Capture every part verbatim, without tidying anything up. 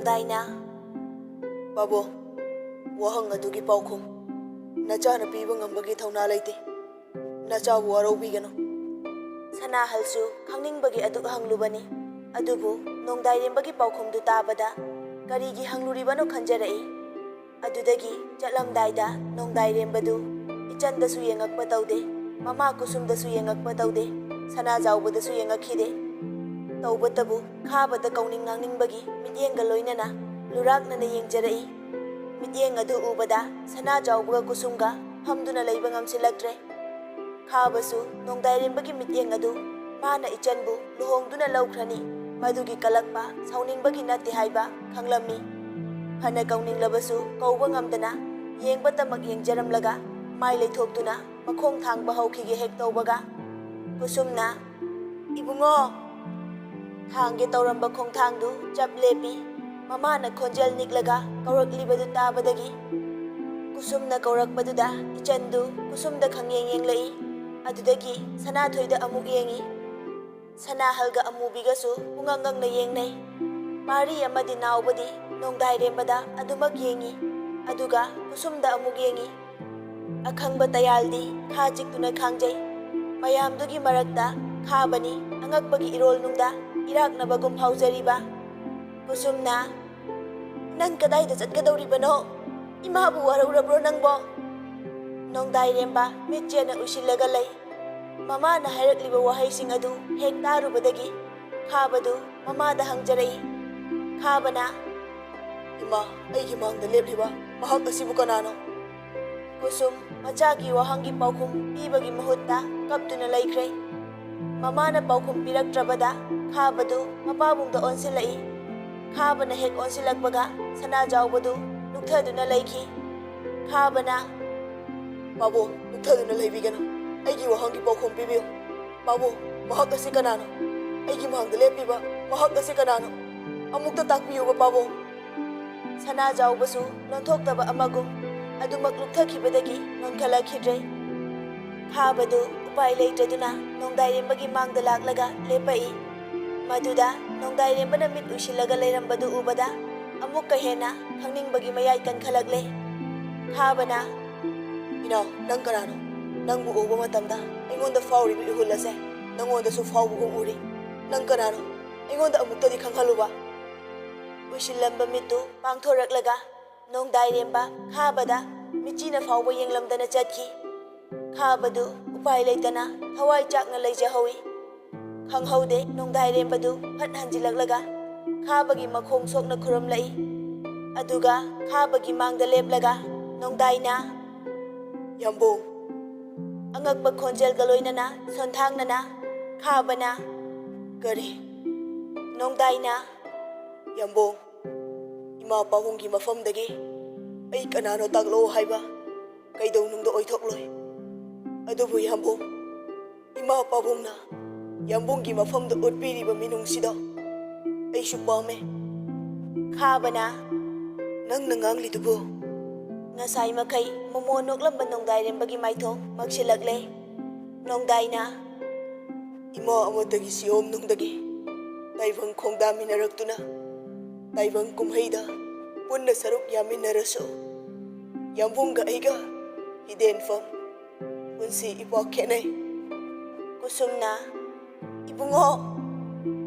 ꯅꯣꯡꯗꯥꯏꯅ, "ꯄꯥꯕꯨꯡ, ꯋꯥꯍꯪ ꯑꯗꯨꯒꯤ ꯄꯥꯎꯈꯨꯝ ꯅꯆꯥꯅ ꯄꯤꯕ ꯉꯝꯕꯒꯤ ꯊꯧꯅꯥ ꯂꯩꯇꯦ꯫ ꯅꯆꯥꯕꯨ ꯋꯥꯔꯧꯕꯤꯒꯅꯨ꯫" ꯁꯅꯥꯍꯜꯁꯨ ꯈꯪꯅꯤꯡꯕꯒꯤ ꯑꯗꯨꯛ ꯍꯪꯂꯨꯕꯅꯤ꯫ ꯑꯗꯨꯕꯨ ꯅꯣꯡꯗꯥꯏꯔꯦꯝꯕꯒꯤ ꯄꯥꯎꯈꯨꯝꯗꯨ ꯇꯥꯕꯗ ꯀꯔꯤꯒꯤ ꯍꯪꯂꯨꯔꯤꯕꯅꯣ ꯈꯟꯖꯔꯛꯏ꯫ ꯑꯗꯨꯗꯒꯤ ꯆꯠꯂꯝꯗꯥꯏꯗ ꯅꯣꯡꯗꯥꯏꯔꯦꯝꯕꯗꯨ ꯏꯆꯟꯗꯁꯨ ꯌꯦꯡꯉꯛꯄ ꯇꯧꯗꯦ, ꯃꯃꯥ ꯀꯨꯁꯨꯝꯗꯁꯨ ꯌꯦꯡꯉꯛꯄ ꯇꯧꯗꯦ, ꯁꯅꯥꯖꯥꯎꯕꯗꯁꯨ ꯌꯦꯡꯉꯛꯈꯤꯗꯦ꯫ ꯇꯧꯕꯇꯕꯨ ꯈꯥꯕꯗ ꯀꯧꯅꯤꯡ ꯉꯥꯡꯅꯤꯡꯕꯒꯤ ꯃꯤꯠꯌꯦꯡꯒ ꯂꯣꯏꯅꯅ ꯂꯨꯔꯥꯛꯅꯅ ꯌꯦꯡꯖꯔꯛꯏ꯫ ꯃꯤꯠꯌꯦꯡ ꯑꯗꯨ ꯎꯕꯗ ꯁꯅꯥꯖꯥꯎꯕꯒ ꯀꯨꯁꯨꯝꯒ ꯐꯝꯗꯨꯅ ꯂꯩꯕ ꯉꯝꯁꯤꯜꯂꯛꯇ꯭ꯔꯦ꯫ ꯈꯥꯕꯁꯨ ꯅꯣꯡꯗꯥꯏꯔꯦꯝꯕꯒꯤ ꯃꯤꯠꯌꯦꯡ ꯑꯗꯨ ꯃꯥꯅ ꯏꯆꯟꯕꯨ ꯂꯨꯍꯣꯡꯗꯨꯅ ꯂꯧꯈ꯭ꯔꯅꯤ, ꯃꯗꯨꯒꯤ ꯀꯂꯛꯄ ꯁꯥꯎꯅꯤꯡꯕꯒꯤ ꯅꯠꯇꯦ ꯍꯥꯏꯕ ꯈꯪꯂꯝꯃꯤ꯫ ꯐꯅ ꯀꯧꯅꯤꯡꯂꯕꯁꯨ ꯀꯧꯕ ꯉꯝꯗꯅ ꯌꯦꯡꯕꯇꯃꯛ ꯌꯦꯡꯖꯔꯝꯂꯒ ꯃꯥꯏ ꯂꯩꯊꯣꯛꯇꯨꯅ ꯃꯈꯣꯡ ꯊꯥꯡꯕ ꯍꯧꯈꯤꯒꯦ ꯍꯦꯛ ꯇꯧꯕꯒ, ꯀꯨꯁꯨꯝꯅ, "ꯏꯕꯨꯡꯉꯣ!" ꯊꯥꯡꯒꯦ ꯇꯧꯔꯝꯕ ꯈꯣꯡꯊꯥꯡꯗꯨ ꯆꯞ ꯂꯦꯞꯄꯤ꯫ ꯃꯃꯥꯅ ꯈꯣꯟꯖꯦꯜ ꯅꯤꯛꯂꯒ ꯀꯧꯔꯛꯂꯤꯕꯗꯨ ꯇꯥꯕꯗꯒꯤ ꯀꯨꯁꯨꯝꯅ ꯀꯧꯔꯛꯄꯗꯨꯗ ꯏꯆꯟꯗꯨ ꯀꯨꯁꯨꯝꯗ ꯈꯪꯌꯦꯡ ꯌꯦꯡꯂꯛꯏ꯫ ꯑꯗꯨꯗꯒꯤ ꯁꯅꯥꯊꯣꯏꯗ ꯑꯃꯨꯛ ꯌꯦꯡꯏ꯫ ꯁꯅꯥꯍꯜꯒ ꯑꯃꯨꯕꯤꯒꯁꯨ ꯄꯨꯡꯉꯪ ꯉꯪꯅ ꯌꯦꯡꯅꯩ꯫ ꯄꯥꯔꯤ ꯑꯃꯗꯤ ꯅꯥꯎꯕꯗꯤ ꯅꯣꯡꯗꯥꯏꯔꯦꯝꯕꯗ ꯑꯗꯨꯃꯛ ꯌꯦꯡꯏ, ꯑꯗꯨꯒ ꯀꯨꯁꯨꯝꯗ ꯑꯃꯨꯛ ꯌꯦꯡꯏ꯫ ꯑꯈꯪꯕ ꯇꯌꯥꯜꯗꯤ ꯈꯥ ꯆꯤꯛꯇꯨꯅ ꯈꯥꯡꯖꯩ꯫ ꯃꯌꯥꯝꯗꯨꯒꯤ ꯃꯔꯛꯇ ꯈꯥꯕꯅꯤ ꯑꯉꯛꯄꯒꯤ ꯏꯔꯣꯜꯅꯨꯡꯗ ꯏꯔꯥꯛꯅꯕꯒꯨꯝ ꯐꯥꯎꯖꯔꯤꯕ꯫ ꯀꯨꯁꯨꯝꯅ, "ꯅꯪ ꯀꯗꯥꯏꯗ ꯆꯠꯀꯗꯧꯔꯤꯕꯅꯣ? ꯏꯃꯥꯕꯨ ꯋꯥꯔꯧꯔꯕ꯭ꯔꯣ ꯅꯪꯕꯣ?" ꯅꯣꯡꯗꯥꯏꯔꯦꯝꯕ ꯃꯤꯠ ꯆꯦꯠꯅ ꯎꯏꯁꯤꯜꯂꯒ ꯂꯩ꯫ ꯃꯃꯥꯅ ꯍꯥꯏꯔꯛꯂꯤꯕ ꯋꯥꯍꯩꯁꯤꯡ ꯑꯗꯨ ꯍꯦꯛ ꯇꯥꯔꯨꯕꯗꯒꯤ ꯈꯥꯕꯗꯨ ꯃꯃꯥꯗ ꯍꯪꯖꯔꯛꯏ꯫ ꯈꯥꯕꯅ, "ꯏꯃꯥ, ꯑꯩꯒꯤ ꯃꯥꯡꯗ ꯂꯦꯞꯂꯤꯕ ꯃꯍꯥꯛ ꯑꯁꯤꯕꯨ ꯀꯅꯥꯅꯣ?" ꯀꯨꯁꯨꯝ ꯃꯆꯥꯒꯤ ꯋꯥꯍꯪꯒꯤ ꯄꯥꯎꯈꯨꯝ ꯄꯤꯕꯒꯤ ꯃꯍꯨꯠꯇ ꯀꯞꯇꯨꯅ ꯂꯩꯈ꯭ꯔꯦ꯫ ꯃꯃꯥꯅ ꯄꯥꯎꯈꯨꯝ ꯄꯤꯔꯛꯇ꯭ꯔꯕꯗ ꯈꯥꯕꯗꯨ ꯃꯄꯥꯕꯨꯡꯗ ꯑꯣꯟꯁꯤꯜꯂꯛꯏ꯫ ꯈꯥꯕꯅ ꯍꯦꯛ ꯑꯣꯟꯁꯤꯜꯂꯛꯄꯒ ꯁꯅꯥꯖꯥꯎꯕꯗꯨ ꯂꯨꯞꯊꯗꯨꯅ ꯂꯩꯈꯤ꯫ ꯈꯥꯕꯅ, "ꯄꯥꯕꯨꯡ, ꯂꯨꯞꯊꯗꯨꯅ ꯂꯩꯕꯤꯒꯅꯨ꯫ ꯑꯩꯒꯤ ꯋꯥꯍꯪꯒꯤ ꯄꯥꯎꯈꯨꯝ ꯄꯤꯕꯤꯌꯨ꯫ ꯄꯥꯕꯨꯡ, ꯃꯍꯥꯛ ꯑꯁꯤ ꯀꯅꯥꯅꯣ? ꯑꯩꯒꯤ ꯃꯥꯡꯗ ꯂꯦꯞꯄꯤꯕ ꯃꯍꯥꯛ ꯑꯁꯤ ꯀꯅꯥꯅꯣ? ꯑꯃꯨꯛꯇ ꯇꯥꯛꯄꯤꯌꯨꯕ, ꯄꯥꯕꯨꯡ꯫" ꯁꯅꯥꯖꯥꯎꯕꯁꯨ ꯂꯣꯟꯊꯣꯛꯇꯕ ꯑꯃꯒꯨꯝ ꯑꯗꯨꯃꯛ ꯂꯨꯞꯊꯈꯤꯕꯗꯒꯤ ꯅꯣꯟꯈꯠꯂꯛꯈꯤꯗ꯭ꯔꯦ꯫ ꯈꯥꯕꯗꯨ ꯎꯄꯥꯏ ꯂꯩꯇ꯭ꯔꯗꯨꯅ ꯅꯣꯡꯗꯥꯏꯔꯦꯝꯕꯒꯤ ꯃꯥꯡꯗ ꯂꯥꯛꯂꯒ ꯂꯦꯞꯄꯛꯏ꯫ ꯃꯗꯨꯗ ꯅꯣꯡꯗꯥꯏꯔꯦꯝꯕꯅ ꯃꯤꯠ ꯎꯏꯁꯤꯜꯂꯒ ꯂꯩꯔꯝꯕꯗꯨ ꯎꯕꯗ ꯑꯃꯨꯛꯀ ꯍꯦꯟꯅ ꯈꯪꯅꯤꯡꯕꯒꯤ ꯃꯌꯥꯏ ꯀꯟꯈꯠꯂꯛꯂꯦ꯫ ꯈꯥꯕꯅ, "ꯏꯅꯥꯎ, ꯅꯪ ꯀꯅꯥꯅꯣ? ꯅꯪꯕꯨ ꯎꯕ ꯃꯇꯝꯗ ꯑꯩꯉꯣꯟꯗ ꯐꯥꯎꯔꯤꯕ ꯏꯍꯨꯜ ꯑꯁꯦ ꯅꯪꯉꯣꯟꯗꯁꯨ ꯐꯥꯎꯕꯒꯨꯝ ꯎꯔꯤ꯫ ꯅꯪ ꯀꯅꯥꯅꯣ? ꯑꯩꯉꯣꯟꯗ ꯑꯃꯨꯛꯇꯗꯤ ꯈꯪꯍꯜꯂꯨꯕ꯫" ꯎꯏꯁꯤꯜꯂꯝꯕ ꯃꯤꯠꯇꯨ ꯄꯥꯡꯊꯣꯔꯛꯂꯒ ꯅꯣꯡꯗꯥꯏꯔꯦꯝꯕ ꯈꯥꯕꯗ ꯃꯤꯆꯤꯅ ꯐꯥꯎꯕ ꯌꯦꯡꯂꯝꯗꯅ ꯆꯠꯈꯤ꯫ ꯈꯥꯕꯗꯨ ꯎꯄꯥꯏ ꯂꯩꯇꯅ ꯊꯋꯥꯏ ꯆꯥꯛꯅ ꯂꯩꯖꯍꯧꯏ꯫ ꯈꯪꯍꯧꯗꯦ, ꯅꯣꯡꯗꯥꯏꯔꯦꯝꯕꯗꯨ ꯐꯠ ꯍꯟꯖꯤꯜꯂꯛꯂꯒ ꯈꯥꯕꯒꯤ ꯃꯈꯣꯡ ꯁꯣꯛꯅ ꯈꯨꯔꯨꯝꯂꯛꯏ꯫ ꯑꯗꯨꯒ ꯈꯥꯕꯒꯤ ꯃꯥꯡꯗ ꯂꯦꯞꯂꯒ ꯅꯣꯡꯗꯥꯏꯅ, "ꯌꯥꯝꯕꯨꯡ!" ꯑꯉꯛꯄ ꯈꯣꯟꯖꯦꯜꯒ ꯂꯣꯏꯅꯅ ꯁꯣꯟꯊꯥꯡꯅꯅ ꯈꯥꯕꯅ, "ꯀꯔꯤ?" ꯅꯣꯡꯗꯥꯏꯅ, "ꯌꯥꯝꯕꯨꯡ, ꯏꯃꯥ ꯄꯥꯕꯨꯡꯒꯤ ꯃꯐꯝꯗꯒꯤ ꯑꯩ ꯀꯅꯥꯅꯣ ꯇꯥꯛꯂꯛꯑꯣ ꯍꯥꯏꯕ ꯀꯩꯗꯧꯅꯨꯡꯗ ꯑꯣꯏꯊꯣꯛꯂꯣꯏ꯫ ꯑꯗꯨꯕꯨ ꯌꯥꯝꯕꯨꯡ, ꯏꯃꯥ ꯄꯥꯕꯨꯡꯅ ꯌꯥꯝꯕꯨꯡꯒꯤ ꯃꯐꯝꯗ ꯎꯠꯄꯤꯔꯤꯕ ꯃꯤꯅꯨꯡꯁꯤꯗꯣ ꯑꯩꯁꯨ ꯄꯥꯝꯃꯦ꯫" ꯈꯥꯕꯅ, "ꯅꯪꯅ ꯉꯥꯡꯂꯤꯗꯨꯕꯨ?" ꯉꯁꯥꯏ ꯃꯈꯩ ꯃꯣꯃꯣ ꯅꯣꯛꯂꯝꯕ ꯅꯣꯡꯗꯥꯏꯔꯦꯝꯕꯒꯤ ꯃꯥꯏꯊꯣꯡ ꯃꯛꯁꯤꯜꯂꯛꯂꯦ꯫ ꯅꯣꯡꯗꯥꯏꯅ, "ꯏꯃꯥ ꯑꯃꯠꯇꯒꯤ ꯁꯤꯌꯣꯝꯅꯨꯡꯗꯒꯤ ꯇꯥꯏꯕꯪ ꯈꯣꯡꯗꯥꯃꯤꯟꯅꯔꯛꯇꯨꯅ ꯇꯥꯏꯕꯪ ꯀꯨꯝꯍꯩꯗ ꯄꯨꯟꯅ ꯁꯔꯨꯛ ꯌꯥꯃꯤꯟꯅꯔꯁꯨ, ꯌꯥꯝꯕꯨꯡꯒ ꯑꯩꯒ ꯍꯤꯗꯦꯟꯐꯝ ꯄꯨꯟꯁꯤ ꯏꯄꯥ ꯈꯦꯠꯅꯩ꯫" ꯀꯨꯁꯨꯝꯅ, "ꯏꯕꯨꯡꯉꯣ!"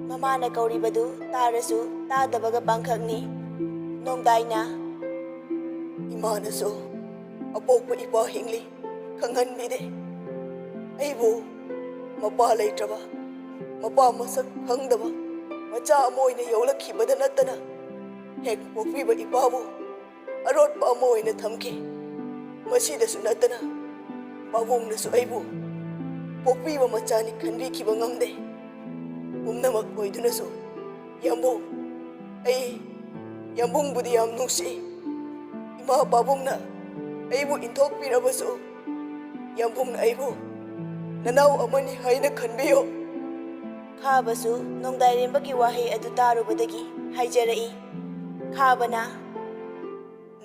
ꯃꯃꯥꯅ ꯀꯧꯔꯤꯕꯗꯨ ꯇꯥꯔꯁꯨ ꯇꯥꯗꯕꯒ ꯄꯥꯡꯈꯛꯅꯤ꯫ ꯅꯣꯡꯗꯥꯏꯅ, "ꯏꯃꯥꯅꯁꯨ ꯑꯄꯣꯛꯄ ꯏꯄꯥ ꯍꯤꯡꯂꯤ ꯈꯪꯍꯟꯕꯤꯗꯦ꯫ ꯑꯩꯕꯨ ꯃꯄꯥ ꯂꯩꯇ꯭ꯔꯕ, ꯃꯄꯥ ꯃꯁꯛ ꯈꯪꯗꯕ ꯃꯆꯥ ꯑꯃ ꯑꯣꯏꯅ ꯌꯣꯛꯂꯛꯈꯤꯕꯗ ꯅꯠꯇꯅ ꯍꯦꯛ ꯄꯣꯛꯄꯤꯕ ꯏꯄꯥꯕꯨ ꯑꯔꯣꯠꯄ ꯑꯃ ꯑꯣꯏꯅ ꯊꯝꯈꯤ꯫ ꯃꯁꯤꯗꯁꯨ ꯅꯠꯇꯅ ꯄꯥꯕꯨꯡꯅꯁꯨ ꯑꯩꯕꯨ ꯄꯣꯛꯄꯤꯕ ꯃꯆꯥꯅꯤ ꯈꯟꯕꯤꯈꯤꯕ ꯉꯝꯗꯦ꯫ ꯄꯨꯝꯅꯃꯛ ꯑꯣꯏꯗꯨꯅꯁꯨ ꯌꯥꯝꯕꯨꯡ, ꯑꯩ ꯌꯥꯝꯕꯨꯡꯕꯨꯗꯤ ꯌꯥꯝ ꯅꯨꯡꯁꯤ꯫ ꯏꯃꯥ ꯄꯥꯕꯨꯡꯅ ꯑꯩꯕꯨ ꯏꯟꯊꯣꯛꯄꯤꯔꯕꯁꯨ ꯌꯥꯝꯕꯨꯡꯅ ꯑꯩꯕꯨ ꯅꯅꯥꯎ ꯑꯃꯅꯤ ꯍꯥꯏꯅ ꯈꯟꯕꯤꯌꯨ꯫" ꯈꯥꯕꯁꯨ ꯅꯣꯡꯗꯥꯏꯔꯦꯝꯕꯒꯤ ꯋꯥꯍꯩ ꯑꯗꯨ ꯇꯥꯔꯨꯕꯗꯒꯤ ꯍꯥꯏꯖꯔꯛꯏ꯫ ꯈꯥꯕꯅ,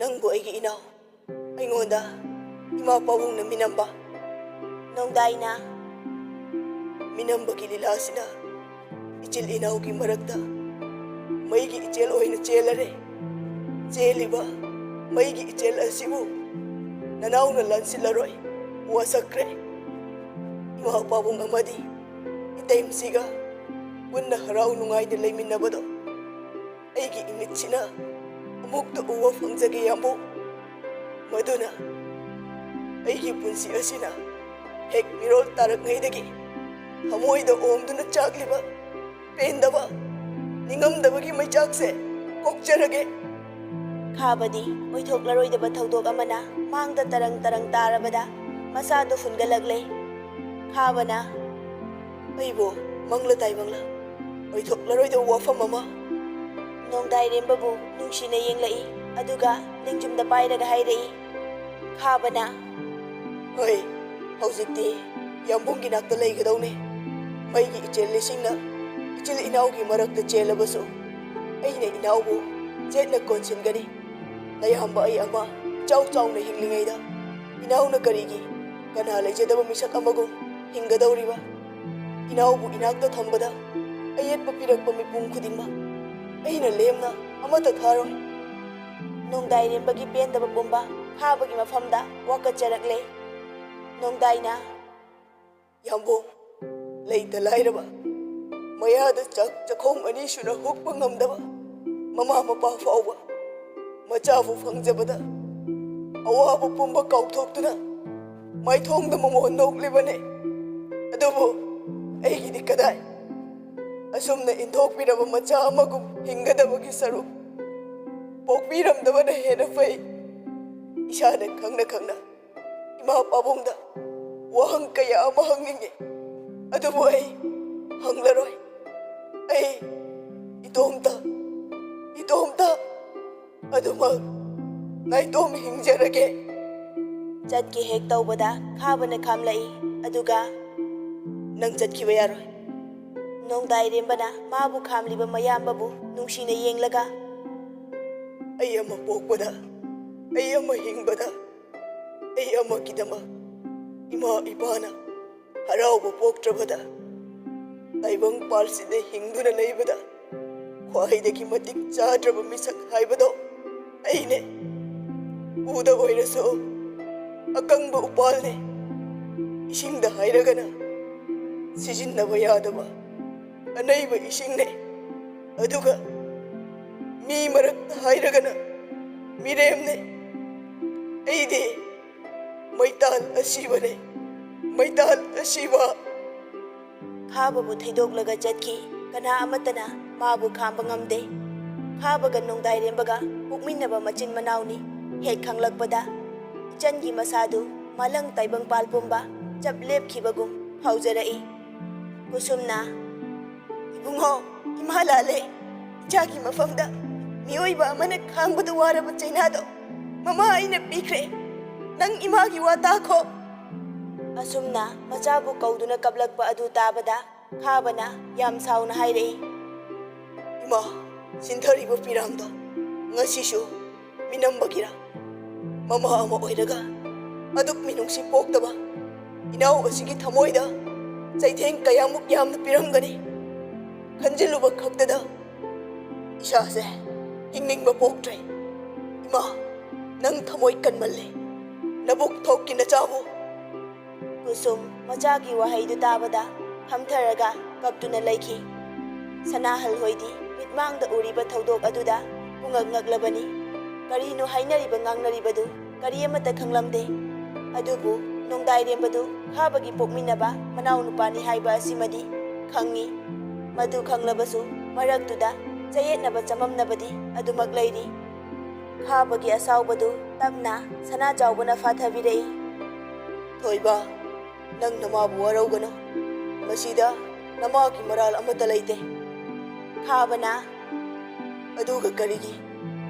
"ꯅꯪꯕꯨ ꯑꯩꯒꯤ ꯏꯅꯥꯎ, ꯑꯩꯉꯣꯟꯗ ꯏꯃꯥ ꯄꯥꯕꯨꯡꯅ ꯃꯤꯅꯝꯕ꯫" ꯅꯣꯡꯗꯥꯏꯅ, "ꯃꯤꯅꯝꯕꯒꯤ ꯂꯤꯂꯥꯁꯤꯅ ꯏꯆꯤꯜ ꯏꯅꯥꯎꯒꯤ ꯃꯔꯛꯇ ꯃꯩꯒꯤ ꯏꯆꯦꯜ ꯑꯣꯏꯅ ꯆꯦꯜꯂꯔꯦ꯫ ꯆꯦꯜꯂꯤꯕ ꯃꯩꯒꯤ ꯏꯆꯦꯜ ꯑꯁꯤꯕꯨ ꯅꯅꯥꯎꯅ ꯂꯥꯟꯁꯤꯜꯂꯔꯣꯏ, ꯋꯥꯁꯛꯈ꯭ꯔꯦ꯫ ꯏꯃꯥ ꯄꯥꯕꯨꯡ ꯑꯃꯗꯤ ꯏꯇꯩꯃꯁꯤꯒ ꯄꯨꯟꯅ ꯍꯔꯥꯎ ꯅꯨꯡꯉꯥꯏꯅ ꯂꯩꯃꯤꯟꯅꯕꯗꯣ ꯑꯩꯒꯤ ꯏꯃꯤꯠꯁꯤꯅ ꯑꯃꯨꯛꯇ ꯎꯕ ꯐꯪꯖꯒꯦ, ꯌꯥꯝꯕꯨꯡ꯫ ꯃꯗꯨꯅ ꯑꯩꯒꯤ ꯄꯨꯟꯁꯤ ꯑꯁꯤꯅ ꯍꯦꯛ ꯃꯤꯔꯣꯜ ꯇꯥꯔꯛꯉꯩꯗꯒꯤ ꯊꯃꯣꯏꯗ ꯑꯣꯝꯗꯨꯅ ꯆꯥꯛꯂꯤꯕ ꯄꯦꯟꯗꯕ, ꯅꯤꯡꯉꯝꯗꯕꯒꯤ ꯃꯩꯆꯥꯛꯁꯦ ꯀꯣꯛꯆꯔꯒꯦ꯫ ꯈꯥꯕꯗꯤ ꯑꯣꯏꯊꯣꯛꯂꯔꯣꯏꯗꯕ ꯊꯧꯗꯣꯛ ꯑꯃꯅ ꯃꯥꯡꯗ ꯇꯔꯪ ꯇꯔꯪ ꯇꯥꯔꯕꯗ ꯃꯁꯥꯗꯨ ꯐꯨꯟꯒꯠꯂꯛꯂꯦ꯫ ꯈꯥꯕꯅ, "ꯑꯩꯕꯨ ꯃꯪꯂ ꯇꯥꯏꯕꯪꯂ ꯑꯣꯏꯊꯣꯛꯂꯔꯣꯏꯗꯕ ꯋꯥꯐꯝ ꯑꯃ?" ꯅꯣꯡꯗꯥꯏꯔꯦꯝꯕꯕꯨ ꯅꯨꯡꯁꯤꯅ ꯌꯦꯡꯂꯛꯏ, ꯑꯗꯨꯒ ꯂꯦꯡꯖꯨꯝꯗ ꯄꯥꯏꯔꯒ ꯍꯥꯏꯔꯛꯏ꯫ ꯈꯥꯕꯅ, "ꯍꯣꯏ, ꯍꯧꯖꯤꯛꯇꯤ ꯌꯥꯝꯕꯨꯡꯒꯤ ꯅꯥꯛꯇ ꯂꯩꯒꯗꯧꯅꯤ꯫ ꯃꯩꯒꯤ ꯏꯆꯦꯜ ꯂꯤꯁꯤꯡꯅ ꯏꯆꯤꯜ ꯏꯅꯥꯎꯒꯤ ꯃꯔꯛꯇ ꯆꯦꯜꯂꯕꯁꯨ, ꯑꯩꯅ ꯏꯅꯥꯎꯕꯨ ꯆꯦꯠꯅ ꯀꯣꯟꯁꯤꯟꯒꯅꯤ꯫ ꯅꯌꯥꯝꯕ ꯑꯩ ꯑꯃ ꯏꯆꯥꯎ ꯆꯥꯎꯅ ꯍꯤꯡꯂꯤꯉꯩꯗ ꯏꯅꯥꯎꯅ ꯀꯔꯤꯒꯤ ꯀꯅꯥ ꯂꯩꯖꯗꯕ ꯃꯤꯁꯛ ꯑꯃꯒꯨꯝ ꯍꯤꯡꯒꯗꯧꯔꯤꯕ? ꯏꯅꯥꯎꯕꯨ ꯏꯅꯥꯛꯇ ꯊꯝꯕꯗ ꯑꯌꯦꯠꯄ ꯄꯤꯔꯛꯄ ꯃꯤꯄꯨꯝ ꯈꯨꯗꯤꯡꯃꯛ ꯑꯩꯅ ꯂꯦꯝꯅ ꯑꯃꯠꯇ ꯊꯥꯔꯣꯏ꯫" ꯅꯣꯡꯗꯥꯏꯔꯦꯝꯕꯒꯤ ꯄꯦꯟꯗꯕ ꯄꯨꯝꯕ ꯈꯥꯕꯒꯤ ꯃꯐꯝꯗ ꯋꯥꯀꯠꯆꯔꯛꯂꯦ꯫ ꯅꯣꯡꯗꯥꯏꯅ, "ꯌꯥꯝꯕꯨꯡ, ꯂꯩꯇ ꯂꯥꯏꯔꯕ, ꯃꯌꯥꯗ ꯆꯥꯛ ꯆꯥꯛꯈꯣꯝ ꯑꯅꯤ ꯁꯨꯅ ꯍꯨꯛꯄ ꯉꯝꯗꯕ ꯃꯃꯥ ꯃꯄꯥ ꯐꯥꯎꯕ ꯃꯆꯥꯕꯨ ꯐꯪꯖꯕꯗ ꯑꯋꯥꯕ ꯄꯨꯝꯕ ꯀꯥꯎꯊꯣꯛꯇꯨꯅ ꯃꯥꯏꯊꯣꯡꯗ ꯃꯃꯣꯟ ꯅꯣꯛꯂꯤꯕꯅꯤ꯫ ꯑꯗꯨꯕꯨ ꯑꯩꯒꯤꯗꯤ ꯀꯗꯥꯏ? ꯑꯁꯨꯝꯅ ꯏꯟꯊꯣꯛꯄꯤꯔꯕ ꯃꯆꯥ ꯑꯃꯒꯨꯝ ꯍꯤꯡꯒꯗꯕꯒꯤ ꯁꯔꯨꯛ ꯄꯣꯛꯄꯤꯔꯝꯗꯕꯅ ꯍꯦꯟꯅ ꯐꯩ꯫" ꯏꯁꯥꯅ ꯈꯪꯅ ꯈꯪꯅ ꯏꯃꯥ ꯄꯥꯕꯨꯡꯗ ꯋꯥꯍꯪ ꯀꯌꯥ ꯑꯃ ꯍꯪꯅꯤꯡꯉꯤ, ꯑꯗꯨꯕꯨ ꯑꯩ ꯍꯪꯂꯔꯣꯏ꯫ ꯑꯩ ꯏꯇꯣꯝꯇ, ꯏꯇꯣꯝꯇ ꯑꯗꯨꯃꯛ ꯅꯥꯏꯇꯣꯝ ꯍꯤꯡꯖꯔꯒꯦ꯫ ꯆꯠꯀꯦ ꯍꯦꯛ ꯇꯧꯕꯗ ꯈꯥꯕꯅ ꯈꯥꯝꯂꯛꯏ, ꯑꯗꯨꯒ, "ꯅꯪ ꯆꯠꯈꯤꯕ ꯌꯥꯔꯣꯏ꯫" ꯅꯣꯡꯗꯥꯏꯔꯦꯝꯕꯅ ꯃꯥꯕꯨ ꯈꯥꯝꯂꯤꯕ ꯃꯌꯥꯝꯕꯕꯨ ꯅꯨꯡꯁꯤꯅ ꯌꯦꯡꯂꯒ, "ꯑꯩ ꯑꯃ ꯄꯣꯛꯄꯗ, ꯑꯩ ꯑꯃ ꯍꯤꯡꯕꯗ, ꯑꯩ ꯑꯃꯒꯤꯗꯃꯛ ꯏꯃꯥ ꯏꯄꯥꯅ ꯍꯔꯥꯎꯕ ꯄꯣꯛꯇ꯭ꯔꯕꯗ, ꯇꯥꯏꯕꯪ ꯄꯥꯜꯁꯤꯗ ꯍꯤꯡꯗꯨꯅ ꯂꯩꯕꯗ ꯈ꯭ꯋꯥꯏꯗꯒꯤ ꯃꯇꯤꯛ ꯆꯥꯗ꯭ꯔꯕ ꯃꯤꯁꯛ ꯍꯥꯏꯕꯗꯣ ꯑꯩꯅꯦ, ꯎꯗ ꯑꯣꯏꯔꯁꯨ ꯑꯀꯪꯕ ꯎꯄꯥꯜꯅꯦ, ꯏꯁꯤꯡꯗ ꯍꯥꯏꯔꯒꯅ ꯁꯤꯖꯤꯟꯅꯕ ꯌꯥꯗꯕ ꯑꯅꯩꯕ ꯏꯁꯤꯡꯅꯦ, ꯑꯗꯨꯒ ꯃꯤ ꯃꯔꯛꯇ ꯍꯥꯏꯔꯒꯅ ꯃꯤꯔꯦꯝꯅꯦ꯫ ꯑꯩꯗꯤ ꯃꯩꯇꯥꯜ ꯑꯁꯤꯕꯅꯦ, ꯃꯩꯇꯥꯜ ꯑꯁꯤꯕ꯫ ꯈꯥꯕꯕꯨ ꯊꯩꯗꯣꯛꯂꯒ ꯆꯠꯈꯤ꯫ ꯀꯅꯥ ꯑꯃꯠꯇꯅ ꯃꯥꯕꯨ ꯈꯥꯝꯕ ꯉꯝꯗꯦ꯫ ꯈꯥꯕꯒ ꯅꯣꯡꯗꯥꯏꯔꯦꯝꯕꯒ ꯄꯣꯛꯃꯤꯟꯅꯕ ꯃꯆꯤꯟ ꯃꯅꯥꯎꯅꯤ꯫ ꯍꯦꯛ ꯈꯪꯂꯛꯄꯗ ꯏꯆꯟꯒꯤ ꯃꯁꯥꯗꯨ ꯃꯥꯂꯪ ꯇꯥꯏꯕꯪꯄꯥꯜ ꯄꯨꯝꯕ ꯆꯞ ꯂꯦꯞꯈꯤꯕꯒꯨꯝ ꯐꯥꯎꯖꯔꯛꯏ꯫ ꯀꯨꯁꯨꯝꯅ, "ꯏꯕꯨꯡꯉꯣ, ꯏꯃꯥ ꯂꯥꯜꯂꯦ꯫ ꯏꯆꯥꯒꯤ ꯃꯐꯝꯗ ꯃꯤꯑꯣꯏꯕ ꯑꯃꯅ ꯈꯥꯡꯕꯗ ꯋꯥꯔꯕ ꯆꯩꯅꯥꯗꯣ ꯃꯃꯥ ꯑꯩꯅ ꯄꯤꯈ꯭ꯔꯦ꯫ ꯅꯪ ꯏꯃꯥꯒꯤ ꯋꯥ ꯇꯥꯈꯣ꯫" ꯑꯁꯨꯝꯅ ꯃꯆꯥꯕꯨ ꯀꯧꯗꯨꯅ ꯀꯞꯂꯛꯄ ꯑꯗꯨ ꯇꯥꯕꯗ ꯈꯥꯕꯅ ꯌꯥꯝ ꯁꯥꯎꯅ ꯍꯥꯏꯔꯛꯏ, "ꯏꯃꯥ, ꯁꯤꯟꯊꯔꯤꯕ ꯄꯤꯔꯥꯡꯗꯣ ꯉꯁꯤꯁꯨ ꯃꯤꯅꯝꯕꯒꯤꯔ? ꯃꯃꯥ ꯑꯃ ꯑꯣꯏꯔꯒ ꯑꯗꯨꯛ ꯃꯤꯅꯨꯡꯁꯤ ꯄꯣꯛꯇꯕ ꯏꯅꯥꯎ ꯑꯁꯤꯒꯤ ꯊꯃꯣꯏꯗ ꯆꯩꯊꯦꯡ ꯀꯌꯥꯃꯨꯛ ꯌꯥꯝꯅ ꯄꯤꯔꯝꯒꯅꯤ? ꯈꯟꯖꯤꯜꯂꯨꯕ ꯈꯛꯇꯗ ꯏꯁꯥꯁꯦ ꯍꯤꯡꯅꯤꯡꯕ ꯄꯣꯛꯇ꯭ꯔꯦ꯫ ꯏꯃꯥ, ꯅꯪ ꯊꯃꯣꯏ ꯀꯟꯃꯜꯂꯦ꯫ ꯅꯕꯨꯛ ꯊꯣꯛꯀꯤ ꯅꯆꯥꯕꯨ ꯀꯨꯁꯨꯝ ꯃꯆꯥꯒꯤ ꯋꯥꯍꯩꯗꯨ ꯇꯥꯕꯗ ꯐꯝꯊꯔꯒ ꯀꯞꯇꯨꯅ ꯂꯩꯈꯤ꯫ ꯁꯅꯥꯍꯜ ꯍꯣꯏꯗꯤ ꯃꯤꯠꯃꯥꯡꯗ ꯎꯔꯤꯕ ꯊꯧꯗꯣꯛ ꯑꯗꯨꯗ ꯄꯨꯡꯉꯛ ꯉꯛꯂꯕꯅꯤ꯫ ꯀꯔꯤꯅꯣ ꯍꯥꯏꯅꯔꯤꯕ ꯉꯥꯡꯅꯔꯤꯕꯗꯨ ꯀꯔꯤ ꯑꯃꯠꯇ ꯈꯪꯂꯝꯗꯦ꯫ ꯑꯗꯨꯕꯨ ꯅꯣꯡꯗꯥꯏꯔꯦꯝꯕꯗꯨ ꯈꯥꯕꯒꯤ ꯄꯣꯛꯃꯤꯟꯅꯕ ꯃꯅꯥꯎꯅꯨꯄꯥꯅꯤ ꯍꯥꯏꯕ ꯑꯁꯤꯃꯗꯤ ꯈꯪꯉꯤ꯫ ꯃꯗꯨ ꯈꯪꯂꯕꯁꯨ ꯃꯔꯛꯇꯨꯗ ꯆꯌꯦꯠꯅꯕ ꯆꯃꯝꯅꯕꯗꯤ ꯑꯗꯨꯃꯛ ꯂꯩꯔꯤ꯫ ꯈꯥꯕꯒꯤ ꯑꯁꯥꯎꯕꯗꯨ ꯇꯞꯅ ꯁꯅꯥꯖꯥꯎꯕꯅ ꯐꯥꯊꯕꯤꯔꯛꯏ꯫ "ꯊꯣꯏꯕ, ꯅꯪ ꯅꯃꯥꯕꯨ ꯋꯥꯔꯧꯒꯅꯨ꯫ ꯃꯁꯤꯗ ꯅꯃꯥꯒꯤ ꯃꯔꯥꯜ ꯑꯃꯠꯇ ꯂꯩꯇꯦ꯫" ꯈꯥꯕꯅ, "ꯑꯗꯨꯒ ꯀꯔꯤꯒꯤ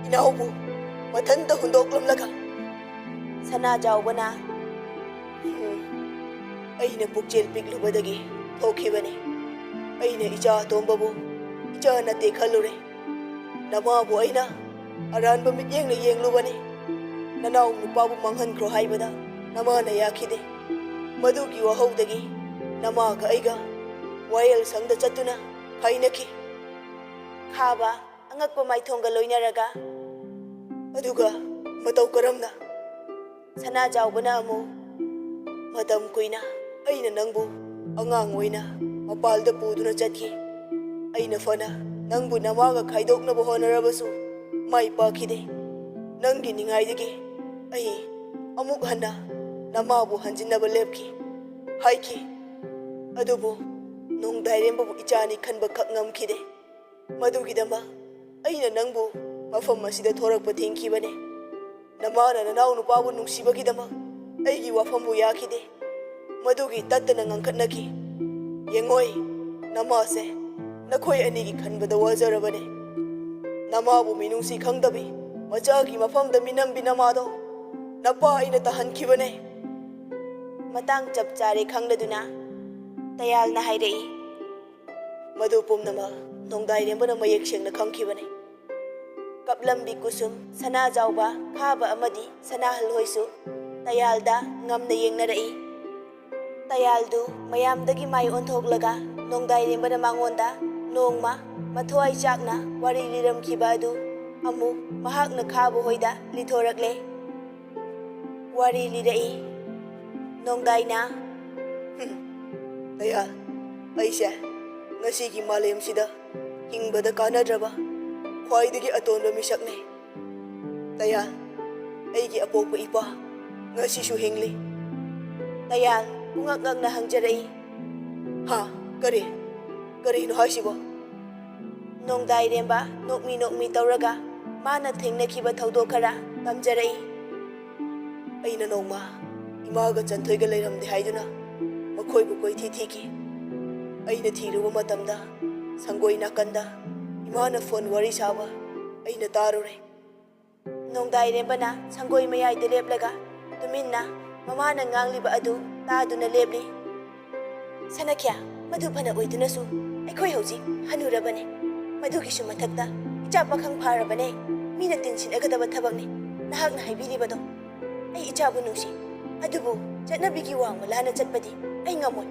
ꯏꯅꯥꯎꯕꯨ ꯃꯊꯟꯇ ꯍꯨꯟꯗꯣꯛꯂꯝꯂꯒ?" ꯁꯅꯥꯖꯥꯎꯕꯅ, "ꯎꯝ, ꯑꯩꯅ ꯄꯨꯛꯆꯦꯜ ꯄꯤꯛꯂꯨꯕꯗꯒꯤ ꯊꯣꯛꯈꯤꯕꯅꯤ꯫ ꯑꯩꯅ ꯏꯆꯥ ꯑꯇꯣꯝꯕꯕꯨ ꯏꯆꯥ ꯅꯠꯇꯦ ꯈꯜꯂꯨꯔꯦ꯫ ꯅꯃꯥꯕꯨ ꯑꯩꯅ ꯑꯔꯥꯟꯕ ꯃꯤꯠꯌꯦꯡꯅ ꯌꯦꯡꯂꯨꯕꯅꯤ꯫ ꯅꯅꯥꯎ ꯅꯨꯄꯥꯕꯨ ꯃꯥꯡꯍꯟꯈ꯭ꯔꯣ ꯍꯥꯏꯕꯗ ꯅꯃꯥꯅ ꯌꯥꯈꯤꯗꯦ꯫ ꯃꯗꯨꯒꯤ ꯋꯥꯍꯧꯗꯒꯤ ꯅꯃꯥꯒ ꯑꯩꯒ ꯋꯥꯌꯦꯜ ꯁꯪꯗ ꯆꯠꯇꯨꯅ ꯈꯥꯏꯅꯈꯤ꯫" ꯈꯥꯕ ꯑꯉꯛꯄ ꯃꯥꯏꯊꯣꯡꯒ ꯂꯣꯏꯅꯔꯒ, ꯑꯗꯨꯒ ꯃꯇꯧ ꯀꯔꯝꯅ? ꯁꯅꯥꯖꯥꯎꯕꯅ ꯑꯃꯨꯛ, "ꯃꯇꯝ ꯀꯨꯏꯅ ꯑꯩꯅ ꯅꯪꯕꯨ ꯑꯉꯥꯡ ꯑꯣꯏꯅ ꯃꯄꯥꯜꯗ ꯄꯨꯗꯨꯅ ꯆꯠꯈꯤ꯫ ꯑꯩꯅ ꯐꯅ ꯅꯪꯕꯨ ꯅꯃꯥꯒ ꯈꯥꯏꯗꯣꯛꯅꯕ ꯍꯣꯠꯅꯔꯕꯁꯨ ꯃꯥꯏ ꯄꯥꯛꯈꯤꯗꯦ꯫ ꯅꯪꯒꯤ ꯅꯤꯡꯉꯥꯏꯗꯒꯤ ꯑꯩ ꯑꯃꯨꯛ ꯍꯟꯅ ꯅꯃꯥꯕꯨ ꯍꯟꯖꯤꯟꯅꯕ ꯂꯦꯞꯈꯤ, ꯍꯥꯏꯈꯤ꯫ ꯑꯗꯨꯕꯨ ꯅꯣꯡꯗꯥꯏꯔꯦꯝꯕꯕꯨ ꯏꯆꯥꯅꯤ ꯈꯟꯕ ꯈꯛ ꯉꯝꯈꯤꯗꯦ꯫ ꯃꯗꯨꯒꯤꯗꯃꯛ ꯑꯩꯅ ꯅꯪꯕꯨ ꯃꯐꯝ ꯑꯁꯤꯗ ꯊꯣꯔꯛꯄ ꯊꯤꯡꯈꯤꯕꯅꯦ꯫ ꯅꯃꯥꯅ ꯅꯅꯥꯎ ꯅꯨꯄꯥꯕꯨ ꯅꯨꯡꯁꯤꯕꯒꯤꯗꯃꯛ ꯑꯩꯒꯤ ꯋꯥꯐꯝꯕꯨ ꯌꯥꯈꯤꯗꯦ꯫ ꯃꯗꯨꯒꯤ ꯇꯠꯇꯅ ꯉꯥꯡꯈꯠꯅꯈꯤ꯫ ꯌꯦꯡꯉꯣꯏ, ꯅꯃꯥꯁꯦ ꯅꯈꯣꯏ ꯑꯅꯤꯒꯤ ꯈꯟꯕꯗ ꯋꯥꯖꯔꯕꯅꯦ꯫ ꯅꯃꯥꯕꯨ ꯃꯤꯅꯨꯡꯁꯤ ꯈꯪꯗꯕꯤ, ꯃꯆꯥꯒꯤ ꯃꯐꯝꯗ ꯃꯤꯅꯝꯕꯤ ꯅꯃꯥꯗꯣ ꯅꯄꯥ ꯑꯩꯅ ꯇꯥꯍꯟꯈꯤꯕꯅꯦ꯫" ꯃꯇꯥꯡ ꯆꯞ ꯆꯥꯔꯦ ꯈꯪꯂꯗꯨꯅ ꯇꯌꯥꯜꯅ ꯍꯥꯏꯔꯛꯏ꯫ ꯃꯗꯨ ꯄꯨꯝꯅꯃꯛ ꯅꯣꯡꯗꯥꯏꯔꯦꯝꯕꯅ ꯃꯌꯦꯛ ꯁꯦꯡꯅ ꯈꯪꯈꯤꯕꯅꯤ꯫ ꯀꯞꯂꯝꯕꯤ ꯀꯨꯁꯨꯝ, ꯁꯅꯥꯖꯥꯎꯕ, ꯈꯥꯕ ꯑꯃꯗꯤ ꯁꯅꯥꯍꯜ ꯍꯣꯏꯁꯨ ꯇꯌꯥꯜꯗ ꯉꯝꯅ ꯌꯦꯡꯅꯔꯛꯏ꯫ ꯇꯌꯥꯜꯗꯨ ꯃꯌꯥꯝꯗꯒꯤ ꯃꯥꯏ ꯑꯣꯟꯊꯣꯛꯂꯒ ꯅꯣꯡꯗꯥꯏꯔꯦꯝꯕꯅ ꯃꯉꯣꯟꯗ ꯅꯣꯡꯃ ꯃꯊ꯭ꯋꯥꯏ ꯆꯥꯛꯅ ꯋꯥꯔꯤ ꯂꯤꯔꯝꯈꯤꯕ ꯑꯗꯨ ꯑꯃꯨꯛ ꯃꯍꯥꯛꯅ ꯈꯥꯕ ꯍꯣꯏꯗ ꯂꯤꯊꯣꯔꯛꯂꯦ꯫ ꯋꯥꯔꯤ ꯂꯤꯔꯛꯏ꯫ ꯅꯣꯡꯗꯥꯏꯅ, "ꯍꯨꯝ, ꯇꯌꯥꯜ, ꯑꯩꯁꯦ ꯉꯁꯤꯒꯤ ꯃꯥꯂꯦꯝꯁꯤꯗ ꯍꯤꯡꯕꯗ ꯀꯥꯟꯅꯗ꯭ꯔꯕ ꯈ꯭ꯋꯥꯏꯗꯒꯤ ꯑꯇꯣꯟꯕ ꯃꯤꯁꯛꯅꯤ꯫ ꯇꯌꯥꯜ, ꯑꯩꯒꯤ ꯑꯄꯣꯛꯄ ꯏꯄꯥ ꯉꯁꯤꯁꯨ ꯍꯤꯡꯂꯤ꯫" ꯇꯌꯥꯜ ꯄꯨꯡꯉꯛ ꯉꯛꯅ ꯍꯪꯖꯔꯛꯏ꯫ "ꯍꯥ? ꯀꯔꯤ? ꯀꯔꯤꯅꯣ ꯍꯥꯏꯁꯤꯕꯣ?" ꯅꯣꯡꯗꯥꯏꯔꯦꯝꯕ ꯅꯣꯛꯃꯤ ꯅꯣꯛꯃꯤ ꯇꯧꯔꯒ ꯃꯥꯅ ꯊꯦꯡꯅꯈꯤꯕ ꯊꯧꯗꯣꯛ ꯈꯔ ꯇꯝꯖꯔꯛꯏ꯫ "ꯑꯩꯅ ꯅꯣꯡꯃ ꯏꯃꯥꯒ ꯆꯟꯊꯣꯏꯒ ꯂꯩꯔꯝꯗꯦ ꯍꯥꯏꯗꯨꯅ ꯃꯈꯣꯏꯕꯨ ꯀꯣꯏꯊꯤ ꯊꯤꯈꯤ꯫ ꯑꯩꯅ ꯊꯤꯔꯨꯕ ꯃꯇꯝꯗ ꯁꯪꯒꯣꯏ ꯅꯥꯀꯟꯗ ꯏꯃꯥꯅ ꯐꯣꯟ ꯋꯥꯔꯤ ꯁꯥꯕ ꯑꯩꯅ ꯇꯥꯔꯨꯔꯦ꯫" ꯅꯣꯡꯗꯥꯏꯔꯦꯝꯕꯅ ꯁꯪꯒꯣꯏ ꯃꯌꯥꯏꯗ ꯂꯦꯞꯂꯒ ꯇꯨꯃꯤꯟꯅ ꯃꯃꯥꯅ ꯉꯥꯡꯂꯤꯕ ꯑꯗꯨ ꯇꯥꯗꯨꯅ ꯂꯦꯞꯂꯤ꯫ "ꯁꯅꯈ꯭ꯌꯥ, ꯃꯗꯨ ꯐꯅ ꯑꯣꯏꯗꯨꯅꯁꯨ ꯑꯩꯈꯣꯏ ꯍꯧꯖꯤꯛ ꯍꯟꯅꯨꯔꯕꯅꯦ꯫ ꯃꯗꯨꯒꯤꯁꯨ ꯃꯊꯛꯇ ꯏꯆꯥ ꯄꯥꯈꯪ ꯐꯥꯔꯕꯅꯦ꯫ ꯃꯤꯅ ꯇꯤꯟꯁꯤꯟꯅꯒꯗꯕ ꯊꯕꯛꯅꯤ ꯅꯍꯥꯛꯅ ꯍꯥꯏꯕꯤꯔꯤꯕꯗꯣ꯫ ꯑꯩ ꯏꯆꯥꯕꯨ ꯅꯨꯡꯁꯤ, ꯑꯗꯨꯕꯨ ꯆꯠꯅꯕꯤꯒꯤ ꯋꯥꯡꯃ ꯂꯥꯟꯅ ꯆꯠꯄꯗꯤ ꯑꯩ ꯉꯝꯃꯣꯏ꯫